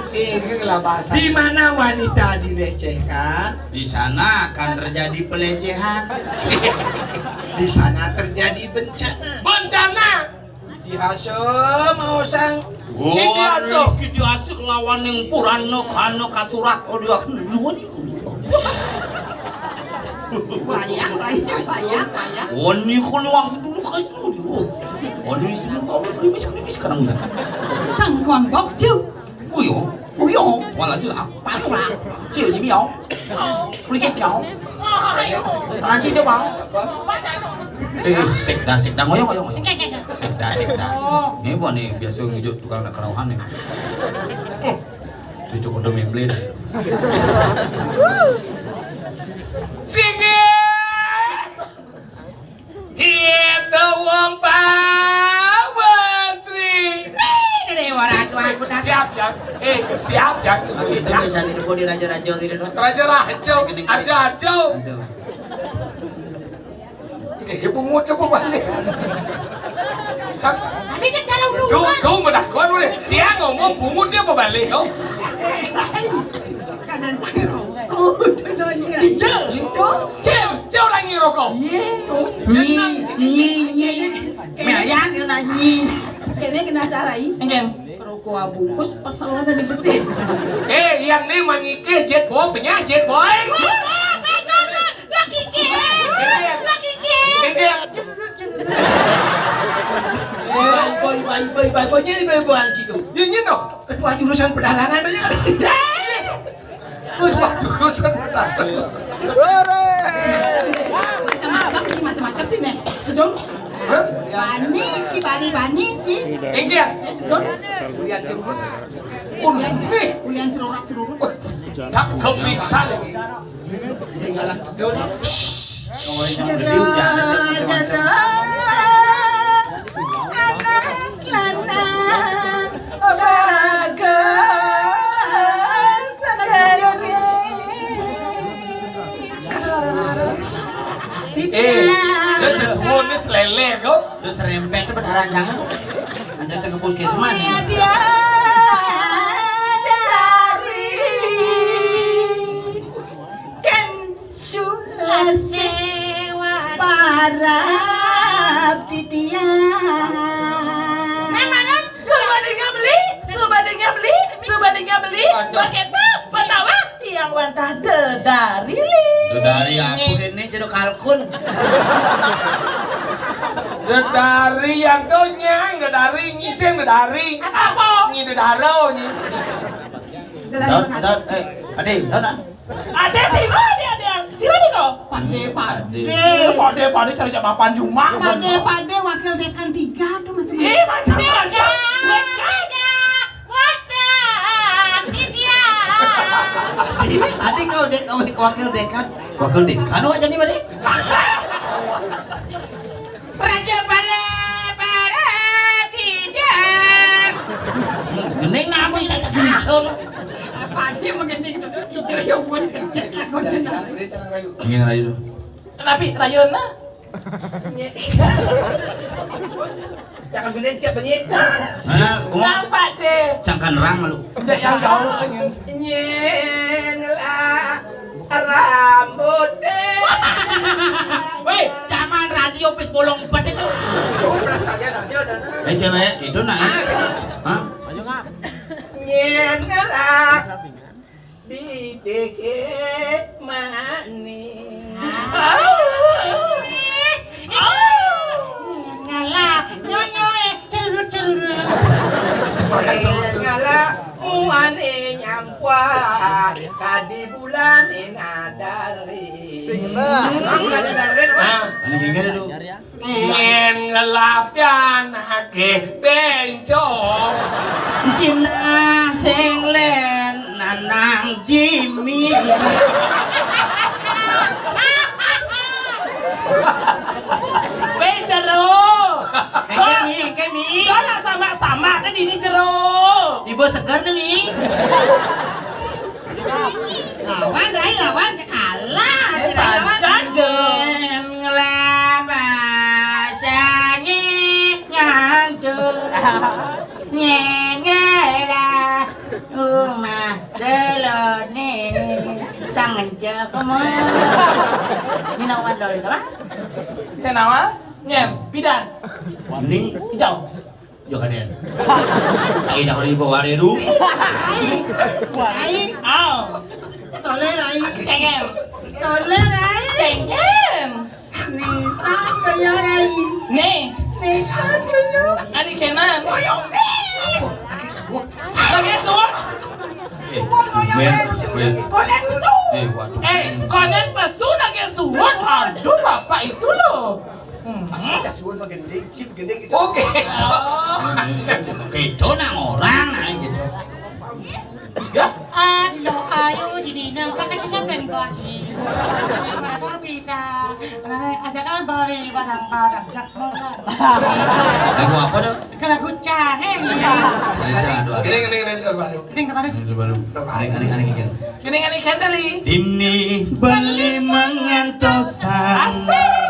Sini lah bahasa. Di mana wanita dilecehkan, di sana akan terjadi pelecehan. Di sana terjadi bencana. Bencana. Dihaso mau sang. Wah, iki dihaso lawan ning purana kana kasurat, oh, dia akan luwih iku. Banyak, banyak, banyak, banyak. Oh, ini kono waktu dulu kayak dulu. Oh, ini istilah kau krimis-krimis sekarang dah. Cangkuang box you. Uyo. Uyo. Wala jila. Parah. Cil jimi yao. Kulit yao. Tangan sih coba. Eh, sekda, sekda, ngoyong, ngoyong, ngoyong. Sekda, sekda. Ini apa nih, biasa ngejuk tukang nak kerauhan nih. Cucuk udah membeli. Sini. Kita wong Pawesri. Nih, gede orang tua aku tak. Siap ya. Eh, siap ya. Aku itu biasa nih, di raja-raja gitu tuh. Raja-raja, aja-aja. Aduh. Eh, bungut coba balik. Ini kan cara ulu. Tuh, tuh, udah kuat boleh. Dia ngomong bungut dia mau balik, oh. Kadang saya rokok, udah nanya. Iya, itu. Cil, cil orang ngerokok. Iya. Nyi, nyi, nyi. Melayang dia nanya. Kene kena cara ini. Enggak. Rokok bungkus pesel ada di besi. Eh, yang nih manike jet boy, punya jet boy. Wah, wah, wah, wah, wah, wah, kiki. Wah, kiki. Kiki. Boy, boy, boy, boy, boy, ini boy, boy, situ. Dia nyino. Ketua jurusan perdagangan banyak. Ketua jurusan perdagangan. Macam-macam sih, macam-macam sih, men. Duduk. Hah? Bani, ci, bani, bani, ci. Inggih. Ya, duduk. Ulian cerurut. Ulian, ulian cerurut, cerurut. Tak kebisan. Jero, jero. Bonus lele kok. Terus rempet tuh betaran jangan. Aja ke puskesmas ya. Dia dari kan sulase para titian. Nah, manut subadengnya beli, subadengnya beli, subadengnya beli. Aduh. Pakai tak, petawa, tiang wantah dedari li. Dedari apa ini? Jadi kalkun. Dedari yang tuh nyang, dedari nyising, dedari. Apa, apa? Nyi dedaro, nyi. Saut, saut, eh, ade, saut ah. Ade sira, ade, ade. Sira nih kok. Pade, pade. Pade, pade cari jam delapan Jumat. Pade, pade wakil dekan tiga tuh macam. Ih, macam aja. Dekan. Wasda, India. Ade kau dek, kau wakil dekan. Wakil dekan wak jadi pade. Raja Pala para kijang. Gening napa cacak sini solo? Apa dia mau gening tuh? Hijau ya bos kecil aku. Ingin rayu tuh. Tapi rayona. Cakap gening siap bunyi. Nah, nampak deh. Cangkan rang lu. Cak yang gaul ingin. Nyen lah. Rambut. Weh, zaman radio pis bolong bet itu. Tuh, perasaan radio dah. Eh, cewek, gitu nah. Hah? Nyen ngerak. Dipikir manis. Ngalah, nyoy nyoy, cerurut cerurut. Ngalah, muane nyampuan, kadi bulan nadari. Sing lah. Bulan nadari, Pak. Ini gengger itu. Ngen ngelapian akeh bencong. Cina sing len nanang Jimmy. Weh, jero. Kemi, kemi. Kau nak sama-sama ke dini jero. Ibu segar nih. Lawan, Rai, lawan, cek kalah. Eh, Rai, lawan. Saja je. Nyen ngelabas angin ngantuk. Nyen ngelah rumah delone. Cang ngencek kamu. Minum obat dulu, apa? Senawa, nyen, pidan. Ini hijau. Yo kaden. Ai dah ribu hari tu. Ai. Ai. Au. Tole rai. Cengkem. Tole rai. Cengkem. Nisan bayar rai. Nih. Nisan dulu. Ani kenan. Boyong nih. Lagi suap. Suap boyong nih. Konen pesu. Eh, waduh. Eh, konen pesu lagi suap. Aduh, bapak itu loh. Hmm. Masa suwun mah gending, cip gending gitu. Oke. Oh. Gitu nang orang, nah, gitu. Ya. Aduh, ayo jadi nang pakai bisa pentoki. Mereka bisa. Nah, ajakan beli barang-barang. Lagu apa tuh? Kalau gucang, eh. Ayo, aduh, aduh. Gending, gending, gending, aduh, aduh. Gending, aduh. Aduh, aduh. Gending, gending, gending, gending. Gending, gending, gending. Dini beli mangantosan. Asik.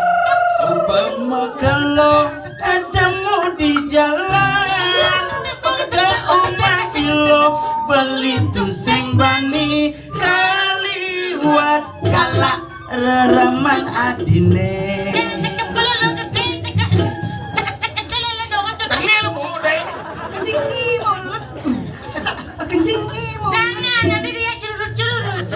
Coba kalau ketemu di jalan, pekerja umat silo beli tuseng bani kaliwat galak rereman adine. Tengil bu deh. Kencing di mulut. Kencing di mulut. Jangan, nanti dia curut-curut.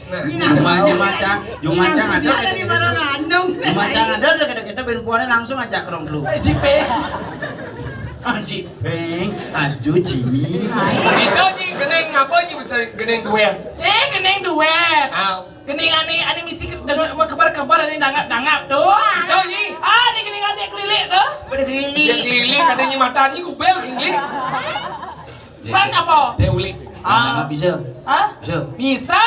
Nah, jumacang, jumacang ada di baru ngandung. Jumacang ada, ada kita kita ben puane langsung ajak rong dulu. Jipe. Jipeng, aduh Jimmy. Bisa nyi gending apa nyi bisa gending duet? Eh, gending duet. Ah. Gending ani ani misi ke- dengan kabar-kabar ani dangap-dangap tuh. Bisa nyi. Ah, ini gending ani keliling tuh. Pada keliling. Dia keliling katanya matanya kubel keliling. Pan apa? Dia ulik. Ah, bisa. Hah? Bisa. Bisa.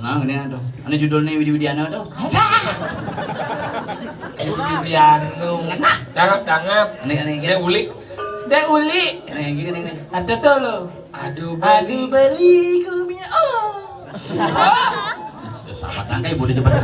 Nah, ini ada. Ini judulnya Widi Widiana tuh. Widiano. Dangap-dangap. Ini ini Dia ulik. Dek ulik. Ini ini ini. Ada tuh lo. Aduh, Aduh beli. Beli kumia. Oh. Sahabat tangkai boleh debat.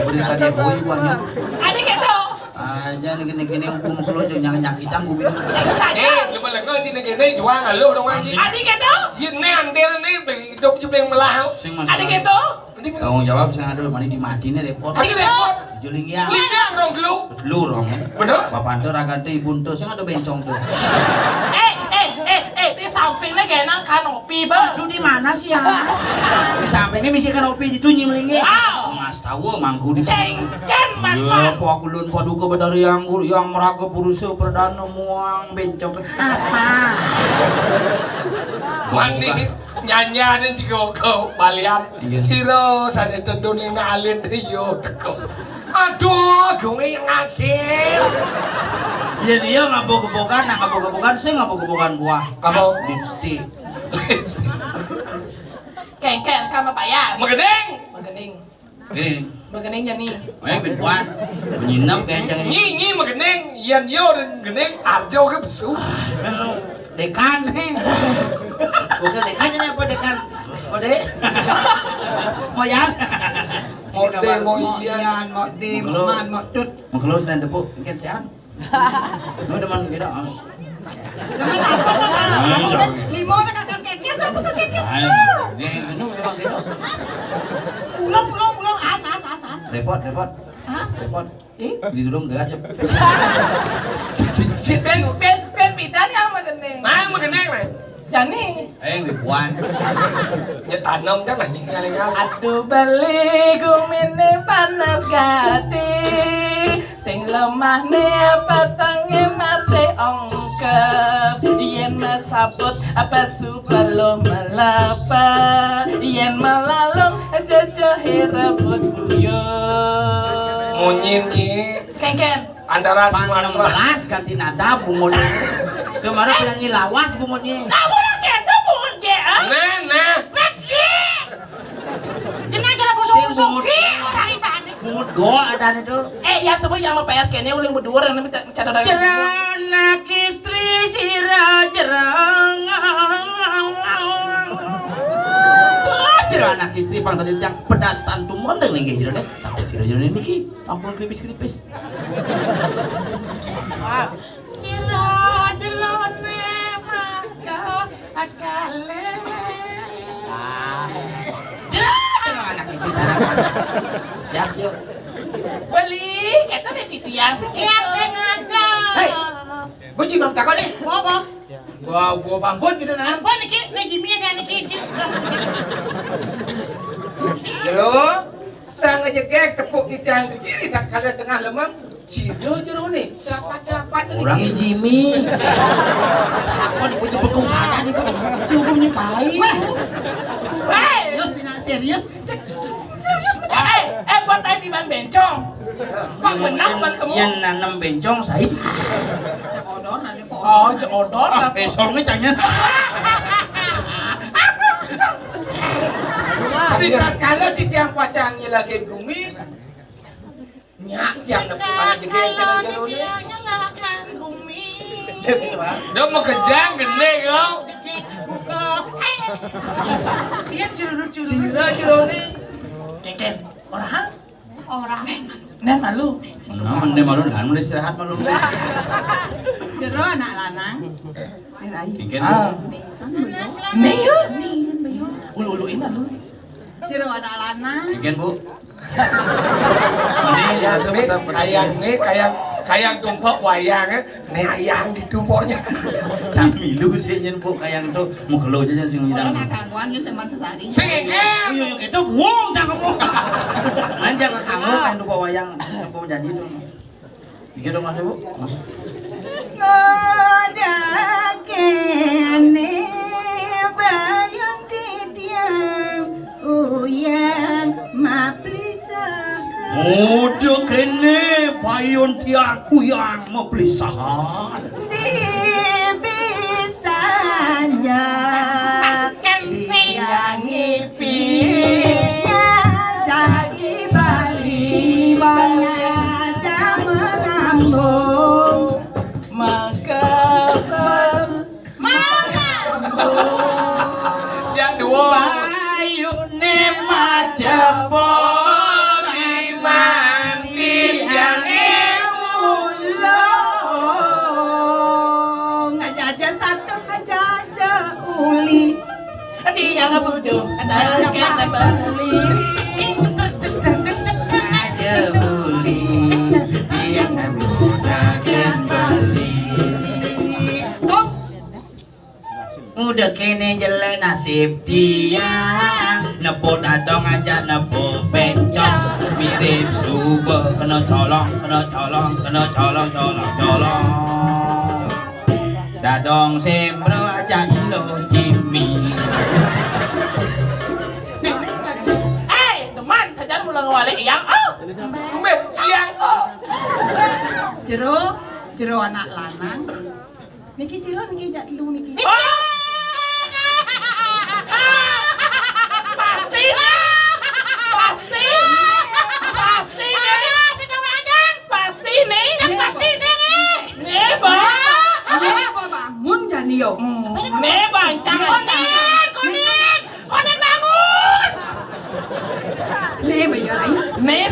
Beri ka dia boy gua nya. Adi kéto. Aja nih gini-gini hukum kelucu nyang nyakitan gua bilang. Saja. Eh, lu malah nggak sih gini juang lu dong anjing. Adi kéto. Yén né andil né hidup jeung melah. Sing Adi kéto. Tanggung jawab sing ada mani dimati né répot. Adi répot. Juling ya. Iya, rong lu. Lu rong. Bener? Bapak ente ragan téh ibu ente sing ada bencong tuh. Eh, eh, eh, eh, di sampingnya genang kanopi, Bang. Aduh, di mana sih ya? Di sampingnya misi kanopi di tuh nyimlingnya. Wow. Mas tahu mangku di Cengken, Mas. Iya, Pak Kulun Paduka Betari Anggur yang meraga purusa perdana muang bencong. Apa? Mani nyanyian juga kau balian. Iya. Sira sané tedun ning alit yo teko. Aduh, gunge yang akeh. Iya, iya, ngabok-gebokan, nah, ngabok-gebokan sing ngabok-gebokan buah. Apa? Lipstik. Kengken sama payas. Megening. Megening. Gini nih. Megening ya nih. Eh, perempuan. Menyinep kenceng. Nyi, nyi megening, yen yo megening arjo ke besu. Dekan nih. Bukan dekan ini apa dekan? Mode. Moyan. Mode, moyan. Moyan, mode, moman, modut. Mengkelus dan tepuk, mungkin sehat. Lu demen gitu. Demen apa tuh, sarung-sarung, kan? Lima udah kakas kekes, apa tuh kekes tuh? Ini, ini demen gitu. Ulang, ulang, ulang. As, as, as, as. Repot, repot. Hah? Repot. Eh? Di dudung gelas ya. Ben, ben, ben pidan ya sama gendeng. Nah, sama gendeng, men. Jani. Eh, yang ribuan. Ya tanam kan anjing kali-kali. Aduh, beli gumine panas gati. Sing lemah ne petenge masih ongkep. Yen mesabut apa su belum melepe. Yen melalung jejehe rebut guyon. Munyin ki. Kengken. Antara Sumatera. Enam belas ganti nada bungut. Kemarin penyanyi lawas bungutnya. Nah, bungut gitu, bungut ge, ah. Nah, nah. Lagi. Kena cara bosok-bosok ge, orang ibadah. Bungut gol ada itu. Eh, yang sebut yang mau P S K ini uling berdua, yang minta cara dari. Cerana istri sira jerang. Wah, jero anak istri pang tadi yang pedas tantu mondeng nih jero deh. Sampai sira jero niki ampun kripis-kripis. Sira jelone mangga akale. Jero, jero anak istri sana. Siap yuk. Beli, kita deh titiang sih. Siap sing ada. Hei. Buci bang takon nih. Apa? Gua gua bangkut gitu nah. Ampun niki, nek Jimmy ada niki. Jero, sang ngejegek tepuk di tiang kiri tak kala tengah lemeng. Sira jero nih, cerapat-cerapat nih. Orang Jimmy. Takon ibu jebekung saja nih, Bu. Cukup nyekai. Serius, nak serius. Cek, serius, cek. Eh, eh, buat tadi man bencong. Pak benar man kamu. Yang nanam bencong, saya. Oh, cek odor. Ah, tapi besoknya tanya. Tapi kalau di tiang pacang nyelagin gumi, nyak tiang nepuk anak jegel, jegel, jegel. Dia mau kejang, gede kau. Dia curut-curut. Sira, jero nih. Keken, orang? Orang. Nen malu. Nah, mending malu, kan udah istirahat malu. Jero anak lanang. Keken, Bu. Ah. Nih, yo. Nih, yo. Ulu-uluin lu. Jero anak lanang. Keken, Bu. Ini ya, ini tetap kayang, ini kayang, kayang tumpok wayang, eh. Ini ayang di tumpoknya. Cang milu sih nyen, Bu, kayang tuh. Mau kelo aja sing ngidang. Orang kagak ya seman sesari. Sing iki. Oh, iya, iya, gitu, buang cangkemmu. Nanti aku kamu main tumpok wayang. Aku janji tuh. Iki dong, Mas, Bu. Ngodakene bayun titiang uyang maplisaha. Muda kene payun tiang uyang maplisahan. Di bisanya tiang ngipi ngajaki Bali mengajak menambung mengkebel. Yang dua. Bayune majepo lima. Yang bodoh, ada yang beli. Aja beli, yang sambil dagang beli. Udah kene jelek nasib tiang, nepuk dadong aja nepuk bencong, mirip suba kena colong, kena colong, kena colong, colong, colong. Dadong semro aja ilo Jimmy. Eh, deman saja mula ngawale yang, oh. Mbeh, yang, oh. Jero, jero anak lanang. Niki sira niki jak telu niki. Oh! Pasti. Pasti. Pasti. Pasti nih. Sing pasti sing nih. Nih, Bang. Nih, Bang, bangun jani yo. Nih, Bang, jangan. Konin, konin, konin bangun. Nih, Bayu. Nih.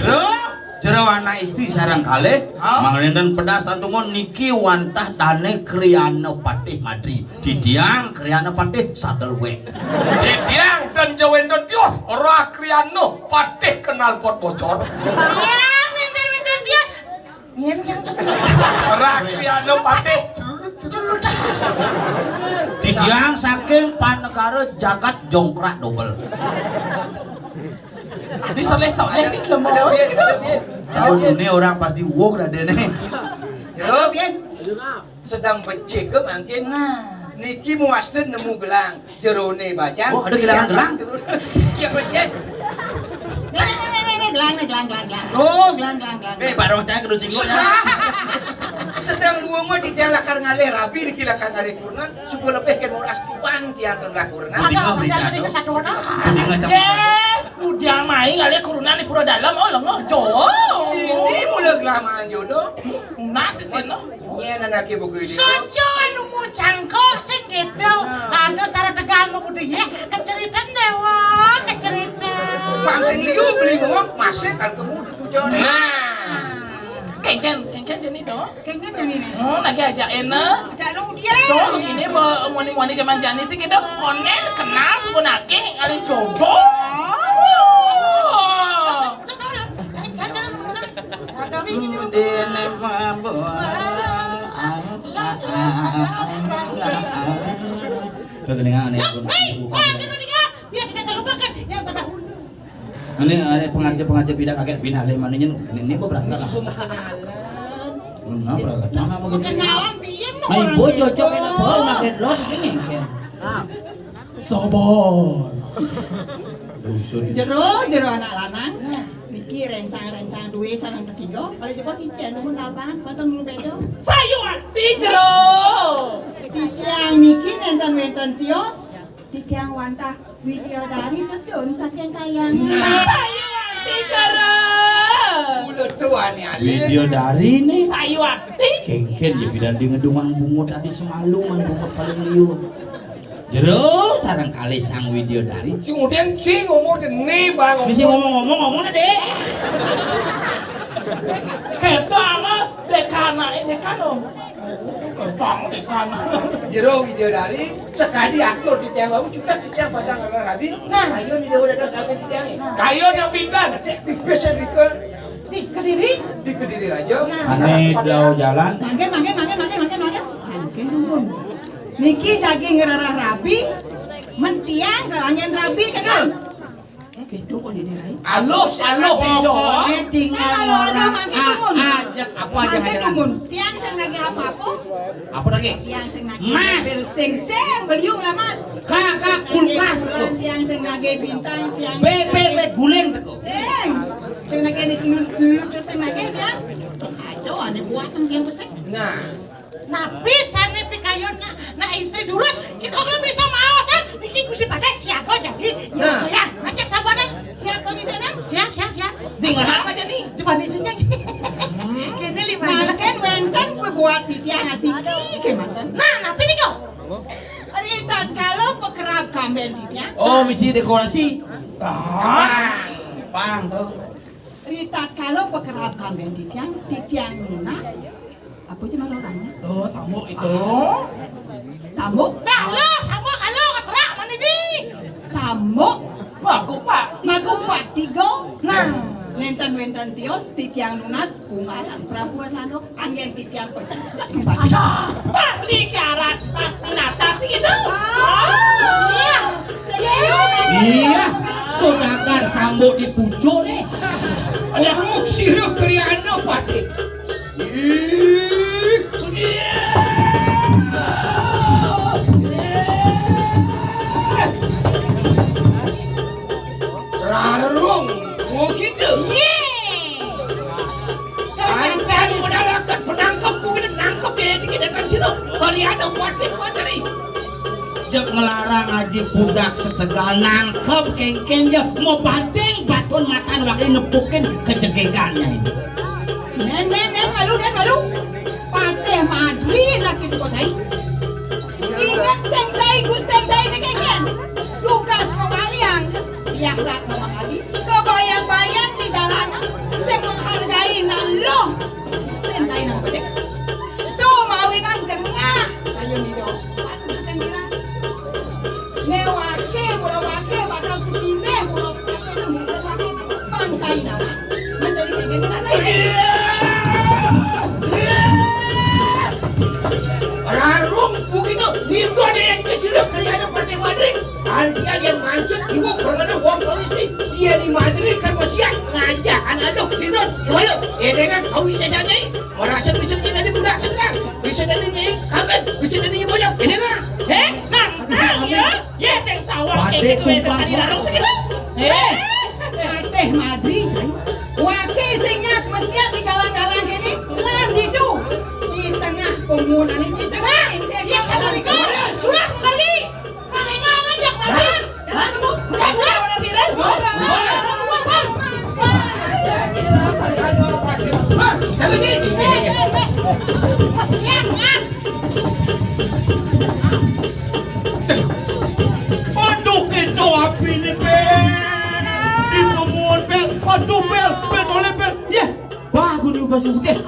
Jero anak istri sareng kalih, hah? Mangke enten pedas tantungon niki wantah dane Kriyana Patih Madri. Didiang Kriyana Patih sadel wek. Didiang dan jawenten tios, Ra Kriyana Patih kenal pot bocor. Yang wenten-wenten tios. Yen jang cepet. Ra Kriyana Patih. Didiang saking panegara jagat jongkrak dobel. Disoleh-soleh nih lemah. Ada, Bin, ada, Bin. Ada, Bin. Ini orang pasti wong ada nih. Yo, Bin. Sedang becek ke mangkin. Nah. Niki muasten nemu gelang. Jerone bajang. Oh, ada gelangan gelang? Siap, Bin. Nih, nih, nih, nih, nih, gelang, nih, gelang, gelang, gelang. Oh, gelang, gelang, gelang. Eh, barong cai kudu singgung ya. Sedang luwung di tiang lakar ngalih rabi, niki lakar ngalih kurenan, subuh lebih ke mau astiwan tiang tengah kurenan. Ada saja tadi kesatuan. Deh, udah main ngalih kurenan di pura dalam, oh, lengoh, jo. Ini mula kelamaan jodoh. Nasi seno. Nyen anake buku ini. Soco anu mucangko sing gitu. Ada cara tegal mau kudu ya. Keceritan dewa, keceritan. Bang sing liu beli ngomong, masih kal kemu di pujon. Nah. Kengken, kengken jani to. Kengken jani. Oh, lagi aja enak. Aja lu dia. Tuh, ini bo moni-moni zaman jani sih gitu. Konen kenal sebut nake kali jodoh. Oh. Dene mabok. Kegelingan aneh. Hei, hei, saya dulu tiga. Biar tidak terlupakan yang pada hulu. Ini ada pengajar-pengajar pindah kaget pindah lima ini ini kok berangkat. Nah, berangkat. Nah, mau kenalan piye no? Nah, ibu cocok enak bau nak headlock di sini kan. Sobor. Dusun. Jero, jero anak lanang. Niki rencang-rencang duwe sareng ketiga. Kalau jebos icen umur lapangan, pantun dulu bedo. Sayu akti jero. Titiang niki nenten wenten tios. Titiang wantah Widyadari medun saking kayang. Sayu akti jero. Mula tuane ale. Widyadari nih. Sayu akti. Kengken ya bidan di ngedungan bungut tadi semalu man bungut paling liur. Jero sareng kalih Sang Widyadari. Sing udeng sing ngomong jene bang. Wis ngomong-ngomong ngomongnya, Dek. Keto ama dekan anake dekan om. Keto ama dekan. Jero Widyadari sekali atur di tiang lalu juga di tiang pasang rabi. Nah, ayo nih udah dos rabi di tiang ini. Kayo yang pindah. Pipis yang dikon. Di Kediri. Di Kediri aja. Nah. Ane dlau jalan. Mangke, mangke, mangke, mangke, mangke, mangke. Mangke nuwun. Niki jagi ngerarah rabi, mentiang kalau angin rabi kena. Gitu kok ini rai. Alus, alus, pokoknya tinggal orang ajak apa aja. Mangke nuwun. Tiang sing nagih apa-apa? Apa lagi? Tiang sing nagih. Mas. Sing sing beliung lah Mas. Kakak kulkas tuh. Tiang sing nagih bintang, tiang. B P P guling tuh. Sing. Sing nagih ini dulu dulu sing nagih tiang. Aduh, ane buatan tiang besar. Nah. Napi sane pikayun nak nak istri durus, ki kok belum bisa maosan, niki Gusti Patih siaga jadi. Ya, nah. Ya, macam sabaran. Siap, Bang Isena? Siap, siap, siap. Dengar apa jadi? Depan isinya. Kene lima. Mangken wenten pebuat titiang asiki ke manten. Nah, napi niku? Ri tatkala pekerab kamben titiang. Oh, misi dekorasi. Ah. Pang, pang tuh. Ri tatkala pekerab kamben titiang, titiang nunas. Apa cuma orangnya? Tuh, sambuk itu. Sambuk? Dah, lo sambuk kalau keterak mana di? Sa Amuk. Magupak. Magupak tiga. Nah, nénten wénten tios titiang nunas unggal Prabu Arnando anggén titiang pecék. Aduh, pasti karat, pasti natap sih gitu. Ah, iya. Iya, saudagar sambut di pucuk nih. Aduh, sira kriana pati. Rarung, oh gitu. Anten modal akan penangkep, mungkin nangkep ya, dikit akan sino. Bari ada kuatin materi. Jek ngelarang aji budak setegal nangkep kéngkén ja, mau bating batun matan wakil nepukin kejegegannya ini. Nén, nén, nén, malu, nén, malu. Patih Madri nak itu kocai. Ingat sing cai, Gusten cai né kéngkén. Tugas pemalian, yang rat memang lagi. Kebayang-bayang di jalanan, sing menghargai nak lo. Gusten cai nang bedik. Tuh mawinan jengah. Ayo, Nido. Né waké, mula waké bakal suminah, mula waké nang bisa waké. Pancai nana. Mencari kayak gini nana. Rarung bukino, Nido ada yang kesilap dari ada partai Madrid. Antian yang mancet, ibu pernah wong polisi. Iya di Madrid kan masih ngajak anak aduh, Nido. Gimana? Ya dengan kau bisa saja, merasa bisa jadi budak segar. Bisa jadi nyai kabin, bisa jadi nyai bojok. Ini mah. Eh, nah, nah, ya. Ya, sing tawa kayak gitu ya, sekali lalu segitu. Eh, Patih Madri, waké sing nyak mesiat di galang-galang ini, lan ditu. Di tengah punggunan ini, di tengah. Sing dia jalan keluar, keluar kembali. Nah, ini ngajak Madri. Hah? Hah? Udah, udah, udah, udah. Aduh, kéto apiné, Pél. Di pemuun, Pél. Aduh, Pél. Pél, toleh, Pél. Yéh, bagus nih, Bas, udah.